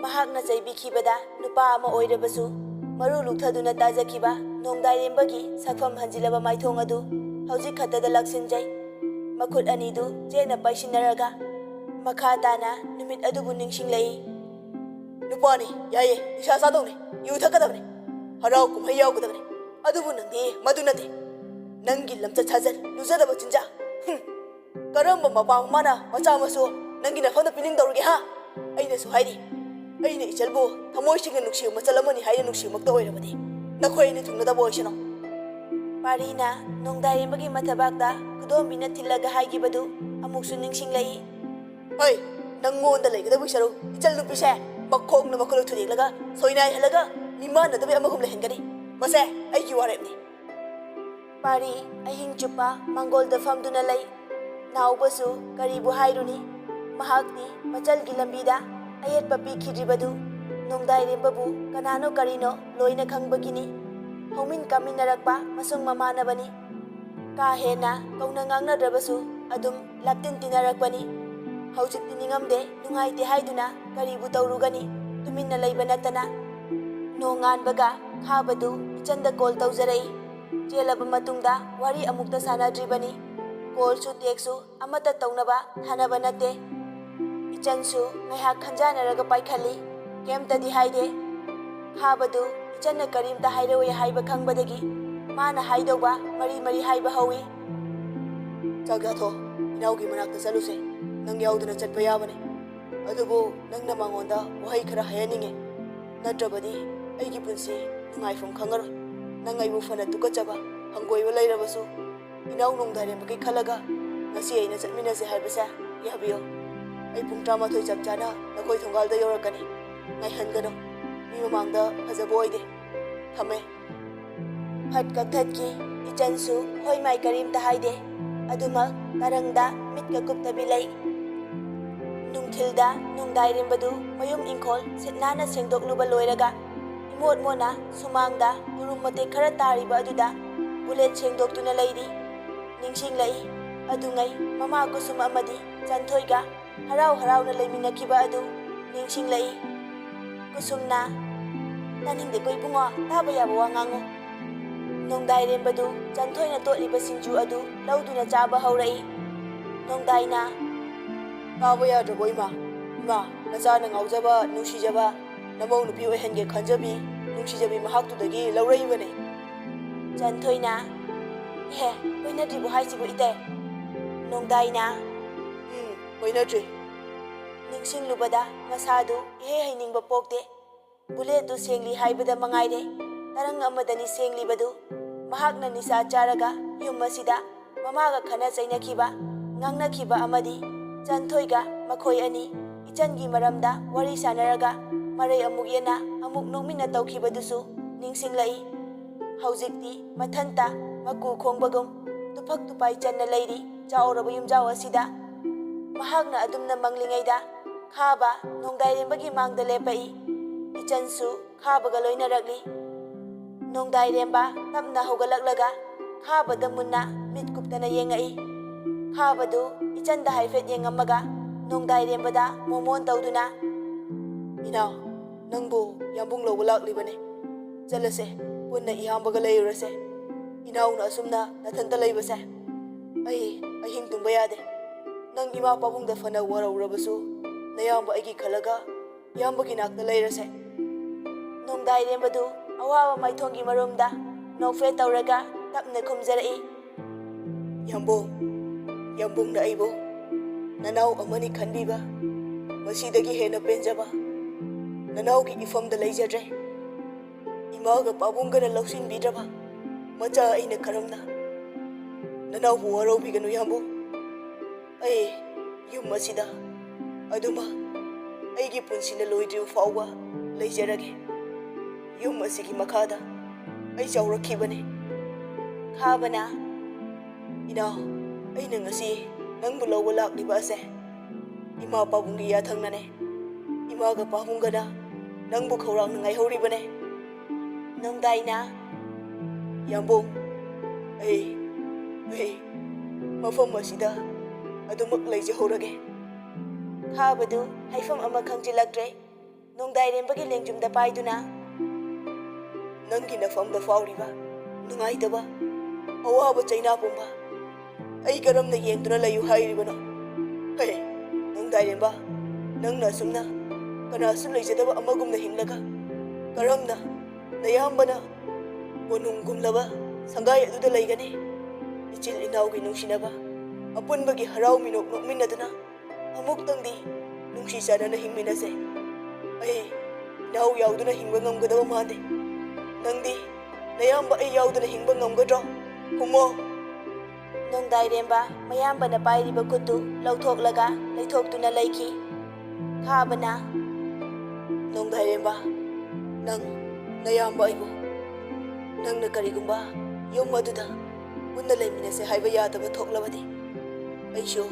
ꯃꯍꯥꯛꯅ ꯆꯩꯕꯤꯈꯤꯕꯗ ꯅꯨꯄꯥ ꯑꯃ ꯑꯣꯏꯔꯕꯁꯨ ꯃꯔꯨ ꯂꯨꯛꯊꯗꯨꯅ ꯇꯥꯖꯈꯤꯕ ꯅꯣꯡꯗꯥꯏꯔꯦꯝꯕꯒꯤ ꯁꯛꯐꯝ ꯍꯟꯖꯤꯜꯂꯕ ꯃꯥꯏꯊꯣꯡ ꯑꯗꯨ ꯍꯧꯖꯤꯛ ꯈꯛꯇꯗ ꯂꯥꯛꯁꯤꯟꯖꯩ꯫ ꯃꯈꯨꯠ ꯑꯅꯤꯗꯨ ꯆꯦꯠꯅ ꯄꯥꯏꯁꯤꯟꯅꯔꯒ ꯃꯈꯥ ꯇꯥꯅ ꯅꯨꯃꯤꯠ ꯑꯗꯨꯕꯨ ꯅꯤꯡꯁꯤꯡꯂꯛꯏ꯫ "ꯅꯨꯄꯥꯅꯤ, ꯌꯥꯏꯌꯦ, ꯅꯤꯁꯥ ꯆꯥꯗꯧꯅꯤ, ꯌꯨ ꯊꯛꯀꯗꯕꯅꯤ, ꯍꯔꯥꯎ ꯀꯨꯝꯍꯩ ꯌꯥꯎꯒꯗꯕꯅꯤ, ꯑꯗꯨꯕꯨ ꯅꯪꯗꯤ ꯃꯗꯨ ꯅꯠꯇꯦ꯫ ꯅꯪꯒꯤ ꯂꯝꯆꯠ ꯁꯥꯖꯠ, ꯂꯨꯖꯗꯕ ꯆꯤꯟꯖꯥꯛ, ꯍꯨꯝ, ꯀꯔꯝꯕ ꯃꯄꯥ ꯃꯃꯥꯅ ꯃꯆꯥ ꯃꯁꯨ ꯅꯪꯒꯤ ꯅꯐꯝꯗ ꯄꯤꯅꯤꯡꯗꯧꯔꯤꯒꯦ, ꯍꯥ? ꯑꯩꯅꯁꯨ ꯍꯥꯏꯔꯤ, ꯑꯩꯅ ꯏꯆꯜꯕꯨ ꯊꯃꯣꯏ ꯁꯦꯡꯅ ꯅꯨꯡꯁꯤꯕ ꯃꯆꯜ ꯑꯃꯅꯤ ꯍꯥꯏꯅ ꯅꯨꯡꯁꯤꯕꯃꯛꯇ ꯑꯣꯏꯔꯕꯗꯤ ꯅꯈꯣꯏ ꯑꯅꯤ ꯊꯨꯡꯅꯗꯕ ꯑꯣꯏꯁꯅꯨ꯫" ꯄꯥꯔꯤꯅ ꯅꯣꯡꯗꯥꯏꯔꯦꯝꯕꯒꯤ ꯃꯊꯕꯥꯛꯇ ꯈꯨꯗꯣꯝꯕꯤꯅ ꯊꯤꯜꯂꯒ ꯍꯥꯏꯈꯤꯕꯗꯨ ꯑꯃꯨꯛꯁꯨ ꯅꯤꯡꯁꯤꯡꯂꯛꯏ꯫ "ꯍꯩ, ꯅꯪꯉꯣꯟꯗ ꯂꯩꯒꯗꯕꯒꯤ ꯁꯔꯨꯛ ꯏꯆꯜ ꯅꯨꯄꯤꯁꯦ ꯃꯈꯣꯡꯅ ꯃꯈꯨꯠꯅ ꯊꯨꯗꯦꯛꯂꯒ ꯁꯣꯏꯅꯥꯏꯍꯜꯂꯒ ꯃꯤꯃꯥꯟꯅꯗꯕꯤ ꯑꯃꯒꯨꯝ ꯂꯩꯍꯟꯒꯅꯤ꯫ ꯃꯁꯦ ꯑꯩꯒꯤ ꯋꯥꯔꯦꯞꯅꯤ꯫" ꯄꯥꯔꯤ ꯑꯍꯤꯡ ꯆꯨꯞꯄ ꯃꯥꯡꯒꯣꯜꯗ ꯐꯝꯗꯨꯅ ꯂꯩ꯫ ꯅꯥꯎꯕꯁꯨ ꯀꯔꯤꯕꯨ ꯍꯥꯏꯔꯨꯅꯤ? ꯃꯍꯥꯛꯇꯤ ꯃꯆꯜꯒꯤ ꯂꯝꯕꯤꯗ ꯑꯌꯦꯠꯄ ꯄꯤꯈꯤꯗ꯭ꯔꯤꯕꯗꯨ ꯅꯣꯡꯗꯥꯏꯔꯦꯝꯕꯕꯨ ꯀꯅꯥꯅꯣ ꯀꯔꯤꯅꯣ ꯂꯣꯏꯅ ꯈꯪꯕꯒꯤꯅꯤ꯫ ꯍꯧꯃꯤꯟ ꯀꯥꯃꯤꯟꯅꯔꯛꯄ ꯃꯁꯨꯡ ꯃꯃꯥꯟꯅꯕꯅꯤ꯫ ꯀꯥ ꯍꯦꯟꯅ ꯀꯧꯅ ꯉꯥꯡꯅꯗ꯭ꯔꯕꯁꯨ ꯑꯗꯨꯝ ꯂꯥꯞꯇꯤꯟ ꯇꯤꯟꯅꯔꯛꯄꯅꯤ꯫ ꯍꯧꯖꯤꯛꯇꯤ ꯅꯤꯡꯉꯝꯗꯦ, ꯅꯨꯡꯉꯥꯏꯇꯦ ꯍꯥꯏꯗꯨꯅ ꯀꯔꯤꯕꯨ ꯇꯧꯔꯨꯒꯅꯤ? ꯇꯨꯃꯤꯟꯅ ꯂꯩꯕ ꯅꯠꯇꯅ꯫ ꯅꯣꯡꯉꯥꯟꯕꯒ ꯈꯥꯕꯗꯨ ꯏꯆꯟꯗ ꯀꯣꯜ ꯇꯧꯖꯔꯛꯏ꯫ ꯆꯦꯜꯂꯕ ꯃꯇꯨꯡꯗ ꯋꯥꯔꯤ ꯑꯃꯨꯛꯇ ꯁꯥꯟꯅꯗ꯭ꯔꯤꯕꯅꯤ꯫ ꯀꯣꯜꯁꯨ ꯇꯦꯛꯁꯁꯨ ꯑꯃꯠꯇ ꯇꯧꯅꯕ ꯊꯥꯅꯕ ꯅꯠꯇꯦ꯫ ꯏꯆꯟꯁꯨ ꯉꯥꯏꯍꯥꯛ ꯈꯟꯖꯥꯟꯅꯔꯒ ꯄꯥꯏꯈꯠꯂꯤ꯫ ꯀꯩꯝꯇꯗꯤ ꯍꯥꯏꯗꯦ꯫ ꯈꯥꯕꯗꯨ ꯏꯆꯟꯅ ꯀꯔꯤꯝꯇ ꯍꯥꯏꯔꯛꯑꯣꯏ ꯍꯥꯏꯕ ꯈꯪꯕꯗꯒꯤ ꯃꯥꯅ ꯍꯥꯏꯗꯧꯕ ꯃꯔꯤ ꯃꯔꯤ ꯍꯥꯏꯕ ꯍꯧꯏ꯫ "ꯆꯥꯛ ꯆꯥꯊꯣꯛ, ꯏꯅꯥꯎꯒꯤ ꯃꯅꯥꯛꯇ ꯆꯠꯂꯨꯁꯦ꯫ ꯅꯪ ꯌꯥꯎꯗꯅ ꯆꯠꯄ ꯌꯥꯕꯅꯦ꯫ ꯑꯗꯨꯕꯨ ꯅꯪꯅ ꯃꯉꯣꯟꯗ ꯋꯥꯍꯩ ꯈꯔ ꯍꯥꯏꯍꯟꯅꯤꯡꯉꯦ꯫ ꯅꯠꯇ꯭ꯔꯕꯗꯤ ꯑꯩꯒꯤ ꯄꯨꯟꯁꯤ ꯅꯨꯡꯉꯥꯏꯐꯝ ꯈꯪꯉꯔꯣꯏ꯫ ꯅꯪ ꯑꯩꯕꯨ ꯐꯅ ꯇꯨꯀꯠꯆꯕ, ꯍꯪꯒꯣꯏꯕ ꯂꯩꯔꯕꯁꯨ, ꯏꯅꯥꯎ ꯅꯣꯡꯗꯥꯏꯔꯦꯝꯕꯒꯤ ꯈꯜꯂꯒ ꯉꯁꯤ ꯑꯩꯅ ꯆꯠꯃꯤꯟꯅꯁꯦ ꯍꯥꯏꯕꯁꯦ ꯌꯥꯕꯤꯌꯨ꯫ ꯑꯩ ꯄꯨꯡ ꯇꯔꯥꯃꯥꯊꯣꯏ ꯆꯞ ꯆꯥꯅ ꯅꯈꯣꯏ ꯊꯣꯡꯒꯥꯜꯗ ꯌꯧꯔꯛꯀꯅꯤ꯫ ꯉꯥꯏꯍꯟꯒꯅꯨ꯫ ꯃꯤ ꯃꯃꯥꯡꯗ ꯐꯖꯕ ꯑꯣꯏꯗꯦ꯫ ꯊꯝꯃꯦ꯫" ꯐꯠ ꯀꯛꯊꯠꯈꯤ꯫ ꯏꯆꯟꯁꯨ ꯍꯣꯏ ꯃꯥꯏ ꯀꯔꯤꯝꯇ ꯍꯥꯏꯗꯦ꯫ ꯑꯗꯨꯃꯛ ꯇꯔꯪꯗ ꯃꯤꯠꯀ ꯀꯨꯞꯇꯕꯤ ꯂꯩ꯫ ꯅꯨꯡꯊꯤꯜꯗ ꯅꯣꯡꯗꯥꯏꯔꯦꯝꯕꯗꯨ ꯃꯌꯨꯝ ꯏꯪꯈꯣꯜ ꯁꯤꯠ ꯅꯥꯟꯅ ꯁꯦꯡꯗꯣꯛꯂꯨꯕ ꯂꯣꯏꯔꯒ ꯏꯃꯣꯠ ꯃꯣꯠꯅ ꯁꯨꯃꯥꯡꯗ ꯎꯔꯨꯝ ꯃꯇꯦꯛ ꯈꯔ ꯇꯥꯔꯤꯕ ꯑꯗꯨꯗ ꯕꯨꯂꯦꯠ ꯁꯦꯡꯗꯣꯛꯇꯨꯅ ꯂꯩꯔꯤ꯫ ꯅꯤꯡꯁꯤꯡꯂꯛꯏ꯫ ꯑꯗꯨꯉꯩ ꯃꯃꯥ ꯀꯨꯁꯨꯝ ꯑꯃꯗꯤ ꯆꯟꯊꯣꯏꯒ ꯍꯔꯥꯎ ꯍꯔꯥꯎꯅ ꯂꯩꯃꯤꯟꯅꯈꯤꯕ ꯑꯗꯨ ꯅꯤꯡꯁꯤꯡꯂꯛꯏ꯫ ꯀꯨꯁꯨꯝꯅ, "ꯇꯥꯅꯤꯡꯗꯦꯀꯣ ꯏꯕꯨꯡꯉꯣ, ꯇꯥꯕ ꯌꯥꯕ ꯋꯥ ꯉꯥꯡꯉꯨ꯫" ꯅꯣꯡꯗꯥꯏꯔꯦꯝꯕꯗꯨ ꯆꯟꯊꯣꯏꯅ ꯇꯣꯠꯂꯤꯕ ꯁꯤꯡꯖꯨ ꯑꯗꯨ ꯂꯧꯗꯨꯅ ꯆꯥꯕ ꯍꯧꯔꯛꯏ꯫ ꯅꯣꯡꯗꯥꯏꯅ, "ꯇꯥꯕ ꯌꯥꯗ꯭ꯔꯕꯣ ꯏꯃꯥ? ꯏꯃꯥ, ꯅꯆꯥꯅ ꯉꯥꯎꯖꯕ, ꯅꯨꯡꯁꯤꯖꯕ ꯅꯃꯧ ꯅꯨꯄꯤ ꯑꯣꯏꯍꯟꯒꯦ ꯈꯟꯖꯕꯤ, ꯅꯨꯡꯁꯤꯖꯕꯤ ꯃꯍꯥꯛꯇꯨꯗꯒꯤ ꯂꯧꯔꯛꯏꯕꯅꯦ꯫" ꯆꯟꯊꯣꯏꯅ, "ꯏꯍꯦ, ꯀꯣꯏꯅꯗ꯭ꯔꯤꯕꯣ ꯍꯥꯏꯁꯤꯕꯨ ꯏꯇꯩ?" ꯅꯣꯡꯗꯥꯏꯅ, "ꯎꯝ, ꯀꯣꯏꯅꯗ꯭ꯔꯤ꯫" ꯅꯤꯡꯁꯤꯡꯂꯨꯕꯗ ꯃꯁꯥꯗꯨ ꯏꯍꯩ ꯍꯩꯅꯤꯡꯕ ꯄꯣꯛꯇꯦ꯫ ꯕꯨꯂꯦꯠꯇꯨ ꯁꯦꯡꯂꯤ ꯍꯥꯏꯕꯗ ꯃꯉꯥꯏꯔꯦ꯫ ꯇꯔꯪ ꯑꯃꯗꯅꯤ ꯁꯦꯡꯂꯤꯕꯗꯨ꯫ ꯃꯍꯥꯛꯅ ꯅꯤꯁꯥ ꯆꯥꯔꯒ ꯌꯨꯝ ꯑꯁꯤꯗ ꯃꯃꯥꯒ ꯈꯠꯅ ꯆꯩꯅꯈꯤꯕ, ꯉꯥꯡꯅꯈꯤꯕ ꯑꯃꯗꯤ ꯆꯟꯊꯣꯏꯒ ꯃꯈꯣꯏ ꯑꯅꯤ ꯏꯆꯟꯒꯤ ꯃꯔꯝꯗ ꯋꯥꯔꯤ ꯁꯥꯟꯅꯔꯒ ꯃꯔꯩ ꯑꯃꯨꯛ ꯌꯦꯠꯅ ꯑꯃꯨꯛ ꯅꯣꯛꯃꯤꯟꯅ ꯇꯧꯈꯤꯕꯗꯨꯁꯨ ꯅꯤꯡꯁꯤꯡꯂꯛꯏ꯫ ꯍꯧꯖꯤꯛꯇꯤ ꯃꯊꯟꯇ ꯃꯀꯨ ꯈꯣꯡꯕꯒꯨꯝ ꯇꯨꯐꯛ ꯇꯨꯄꯥꯏ ꯆꯟꯅ ꯂꯩꯔꯤ꯫ ꯆꯥꯎꯔꯕ ꯌꯨꯝꯖꯥꯎ ꯑꯁꯤꯗ ꯃꯍꯥꯛꯅ ꯑꯗꯨꯝꯅ ꯃꯪꯂꯤꯉꯩꯗ ꯈꯥꯕ ꯅꯣꯡꯗꯥꯏꯔꯦꯝꯕꯒꯤ ꯃꯥꯡꯗ ꯂꯦꯞꯄꯛꯏ꯫ ꯏꯆꯟꯁꯨ ꯈꯥꯕꯒ ꯂꯣꯏꯅꯔꯛꯂꯤ꯫ ꯅꯣꯡꯗꯥꯏꯔꯦꯝꯕ ꯇꯞꯅ ꯍꯧꯒꯠꯂꯛꯂꯒ ꯈꯥꯕꯗ ꯃꯨꯟꯅ ꯃꯤꯠ ꯀꯨꯞꯇꯅ ꯌꯦꯡꯉꯛꯏ꯫ ꯈꯥꯕꯗꯨ ꯏꯆꯟꯗ ꯍꯥꯏꯐꯦꯠ ꯌꯦꯡꯉꯝꯃꯒ ꯅꯣꯡꯗꯥꯏꯔꯦꯝꯕꯗ ꯃꯣꯃꯣꯟ ꯇꯧꯗꯨꯅ, "ꯏꯅꯥꯎ, ꯅꯪꯕꯨ ꯌꯥꯝꯕꯨꯡ ꯂꯧꯕ ꯂꯥꯛꯂꯤꯕꯅꯦ꯫ ꯆꯠꯂꯁꯦ, ꯄꯨꯟꯅ ꯏꯌꯥꯝꯕꯒ ꯂꯩꯔꯨꯔꯁꯦ꯫ ꯏꯅꯥꯎꯅ ꯑꯁꯨꯝꯅ ꯅꯊꯟꯇ ꯂꯩꯕꯁꯦ ꯑꯩ ꯑꯍꯤꯡ ꯇꯨꯝꯕ ꯌꯥꯗꯦ꯫ ꯅꯪ ꯏꯃꯥ ꯄꯥꯕꯨꯡꯗ ꯐꯅ ꯋꯥꯔꯧꯔꯕꯁꯨ ꯅꯌꯥꯝꯕ ꯑꯩꯒꯤ ꯈꯜꯂꯒ ꯏꯌꯥꯝꯕꯒꯤ ꯅꯥꯛꯇ ꯂꯩꯔꯁꯦ꯫" ꯅꯣꯡꯗꯥꯏꯔꯦꯝꯕꯗꯨ ꯑꯋꯥꯕ ꯃꯥꯏꯊꯣꯡꯒꯤ ꯃꯔꯨꯝꯗ ꯅꯣꯛꯐꯦꯠ ꯇꯧꯔꯒ ꯇꯞꯅ ꯈꯨꯝꯖꯔꯛꯏ꯫ "ꯌꯥꯝꯕꯨꯡ, ꯌꯥꯝꯕꯨꯡꯅ ꯑꯩꯕꯨ ꯅꯅꯥꯎ ꯑꯃꯅꯤ ꯈꯟꯕꯤꯕ, ꯃꯁꯤꯗꯒꯤ ꯍꯦꯟꯅ ꯄꯦꯟꯖꯕ ꯅꯅꯥꯎꯒꯤ ꯏꯐꯝꯗ ꯂꯩꯖꯗ꯭ꯔꯦ꯫ ꯏꯃꯥꯒ ꯄꯥꯕꯨꯡꯒꯅ ꯂꯧꯁꯤꯟꯕꯤꯗ꯭ꯔꯕ ꯃꯆꯥ ꯑꯩꯅ ꯀꯔꯝꯅ ꯅꯅꯥꯎꯕꯨ ꯋꯥꯔꯧꯕꯤꯒꯅꯨ ꯌꯥꯝꯕꯨꯡ꯫ ꯑꯩ ꯌꯨꯝ ꯑꯁꯤꯗ ꯑꯗꯨꯃꯛ ꯑꯩꯒꯤ ꯄꯨꯟꯁꯤꯅ ꯂꯣꯏꯗ꯭ꯔꯤꯕ ꯐꯥꯎꯕ ꯂꯩꯖꯔꯒꯦ꯫ ꯌꯨꯝ ꯑꯁꯤꯒꯤ ꯃꯈꯥꯗ ꯑꯩ ꯆꯥꯎꯔꯛꯈꯤꯕꯅꯤ꯫" ꯈꯥꯕꯅ, "ꯏꯅꯥꯎ, ꯑꯩꯅ ꯉꯁꯤ ꯅꯪꯕꯨ ꯂꯧꯕ ꯂꯥꯛꯂꯤꯕ ꯑꯁꯦ ꯏꯃꯥ ꯄꯥꯕꯨꯡꯒꯤ ꯌꯥꯊꯪꯅꯅꯦ꯫ ꯏꯃꯥꯒ ꯄꯥꯕꯨꯡꯒꯅ ꯅꯪꯕꯨ ꯈꯧꯔꯥꯡꯅ ꯉꯥꯏꯍꯧꯔꯤꯕꯅꯦ꯫" ꯅꯣꯡꯗꯥꯏꯅ, "ꯌꯥꯝꯕꯨꯡ, ꯑꯩ, ꯑꯩ ꯃꯐꯝ ꯑꯁꯤꯗ ꯑꯗꯨꯃꯛ ꯂꯩꯖꯍꯧꯔꯒꯦ꯫" ꯈꯥꯕꯗꯨ ꯍꯥꯏꯐꯝ ꯑꯃ ꯈꯪꯖꯤꯜꯂꯛꯇ꯭ꯔꯦ꯫ ꯅꯣꯡꯗꯥꯏꯔꯦꯝꯕꯒꯤ ꯂꯦꯡꯖꯨꯝꯗ ꯄꯥꯏꯗꯨꯅ, "ꯅꯪꯒꯤ ꯅꯐꯝꯗ ꯐꯥꯎꯔꯤꯕ ꯅꯨꯡꯉꯥꯏꯇꯕ, ꯑꯋꯥꯕ ꯆꯩꯅꯥ ꯄꯨꯝꯕ ꯑꯩ ꯀꯔꯝꯅ ꯌꯦꯡꯗꯨꯅ ꯂꯩꯌꯨ ꯍꯥꯏꯔꯤꯕꯅꯣ? ꯍꯦ, ꯅꯣꯡꯗꯥꯏꯔꯦꯝꯕ, ꯅꯪꯅ ꯑꯁꯨꯝꯅ ꯀꯅꯥꯁꯨ ꯂꯩꯖꯗꯕ ꯑꯃꯒꯨꯝꯅ ꯍꯤꯡꯂꯒ ꯀꯔꯝꯅ ꯅꯌꯥꯝꯕꯅ ꯀꯣꯅꯨꯡꯒꯨꯝꯂꯕ ꯁꯪꯒꯥꯏ ꯑꯗꯨꯗ ꯂꯩꯒꯅꯤ? ꯏꯆꯤꯜ ꯏꯅꯥꯎꯒꯤ ꯅꯨꯡꯁꯤꯅꯕ, ꯑꯄꯨꯟꯕꯒꯤ ꯍꯔꯥꯎ ꯃꯤꯅꯣꯛ ꯅꯣꯛꯃꯤꯟꯅꯗꯨꯅ ꯑꯃꯨꯛꯇꯪꯗꯤ ꯅꯨꯡꯁꯤ ꯆꯥꯟꯅꯅ ꯍꯤꯡꯃꯤꯟꯅꯁꯦ꯫ ꯑꯩ ꯏꯅꯥꯎ ꯌꯥꯎꯗꯨꯅ ꯍꯤꯡꯕ ꯉꯝꯒꯗꯕ ꯃꯥꯟꯗꯦ꯫ ꯅꯪꯗꯤ ꯅꯌꯥꯝꯕ ꯑꯩ ꯌꯥꯎꯗꯅ ꯍꯤꯡꯕ ꯉꯝꯒꯗ꯭ꯔꯣ? ꯈꯨꯝꯃꯣ꯫" ꯅꯣꯡꯗꯥꯏꯔꯦꯝꯕ ꯃꯌꯥꯝꯕꯅ ꯄꯥꯏꯔꯤꯕ ꯈꯨꯠꯇꯨ ꯂꯧꯊꯣꯛꯂꯒ ꯂꯩꯊꯣꯛꯇꯨꯅ ꯂꯩꯈꯤ꯫ ꯈꯥꯕꯅ, "ꯅꯣꯡꯗꯥꯏꯔꯦꯝꯕ, ꯅꯪ ꯅꯌꯥꯝꯕ ꯑꯩꯕꯨ, ꯅꯪꯅ ꯀꯔꯤꯒꯨꯝꯕ ꯌꯨꯝ ꯑꯗꯨꯗ ꯄꯨꯟꯅ ꯂꯩꯃꯤꯟꯅꯁꯦ ꯍꯥꯏꯕ ꯌꯥꯗꯕ ꯊꯣꯛꯂꯕꯗꯤ, ꯑꯩꯁꯨ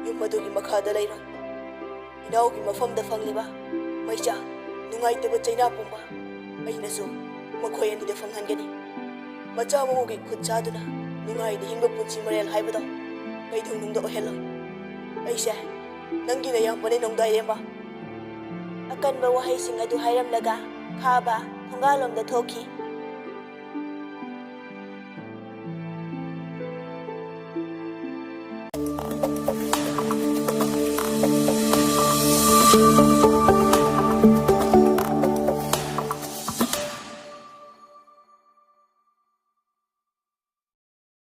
ꯌꯨꯝ ꯑꯗꯨꯒꯤ ꯃꯈꯥꯗ ꯂꯩꯔꯣꯏ꯫ ꯏꯅꯥꯎꯒꯤ ꯃꯐꯝꯗ ꯐꯪꯂꯤꯕ ꯃꯩꯆꯥꯛ, ꯅꯨꯡꯉꯥꯏꯇꯕ ꯆꯩꯅꯥ ꯄꯨꯝꯕ ꯑꯩꯅꯁꯨ ꯃꯈꯣꯏ ꯑꯅꯤꯗ ꯐꯪꯍꯟꯒꯅꯤ꯫ ꯃꯆꯥ ꯃꯎꯒꯤ ꯈꯨꯠ ꯆꯥꯗꯨꯅ ꯅꯨꯡꯉꯥꯏꯅ ꯍꯤꯡꯕ ꯄꯨꯟꯁꯤ ꯃꯔꯦꯜ ꯍꯥꯏꯕꯗꯣ ꯀꯩꯗꯧꯅꯨꯡꯗ ꯑꯣꯏꯍꯜꯂꯣꯏ꯫ ꯑꯩꯁꯦ ꯅꯪꯒꯤ ꯅꯌꯥꯝꯕꯅꯦ ꯅꯣꯡꯗꯥꯏꯔꯦꯝꯕ꯫ ꯑꯀꯟꯕ ꯋꯥꯍꯩꯁꯤꯡ ꯑꯗꯨ ꯍꯥꯏꯔꯝꯂꯒ ꯈꯥꯕ ꯊꯣꯡꯒꯥꯜꯂꯣꯝꯗ ꯊꯣꯛꯈꯤ꯫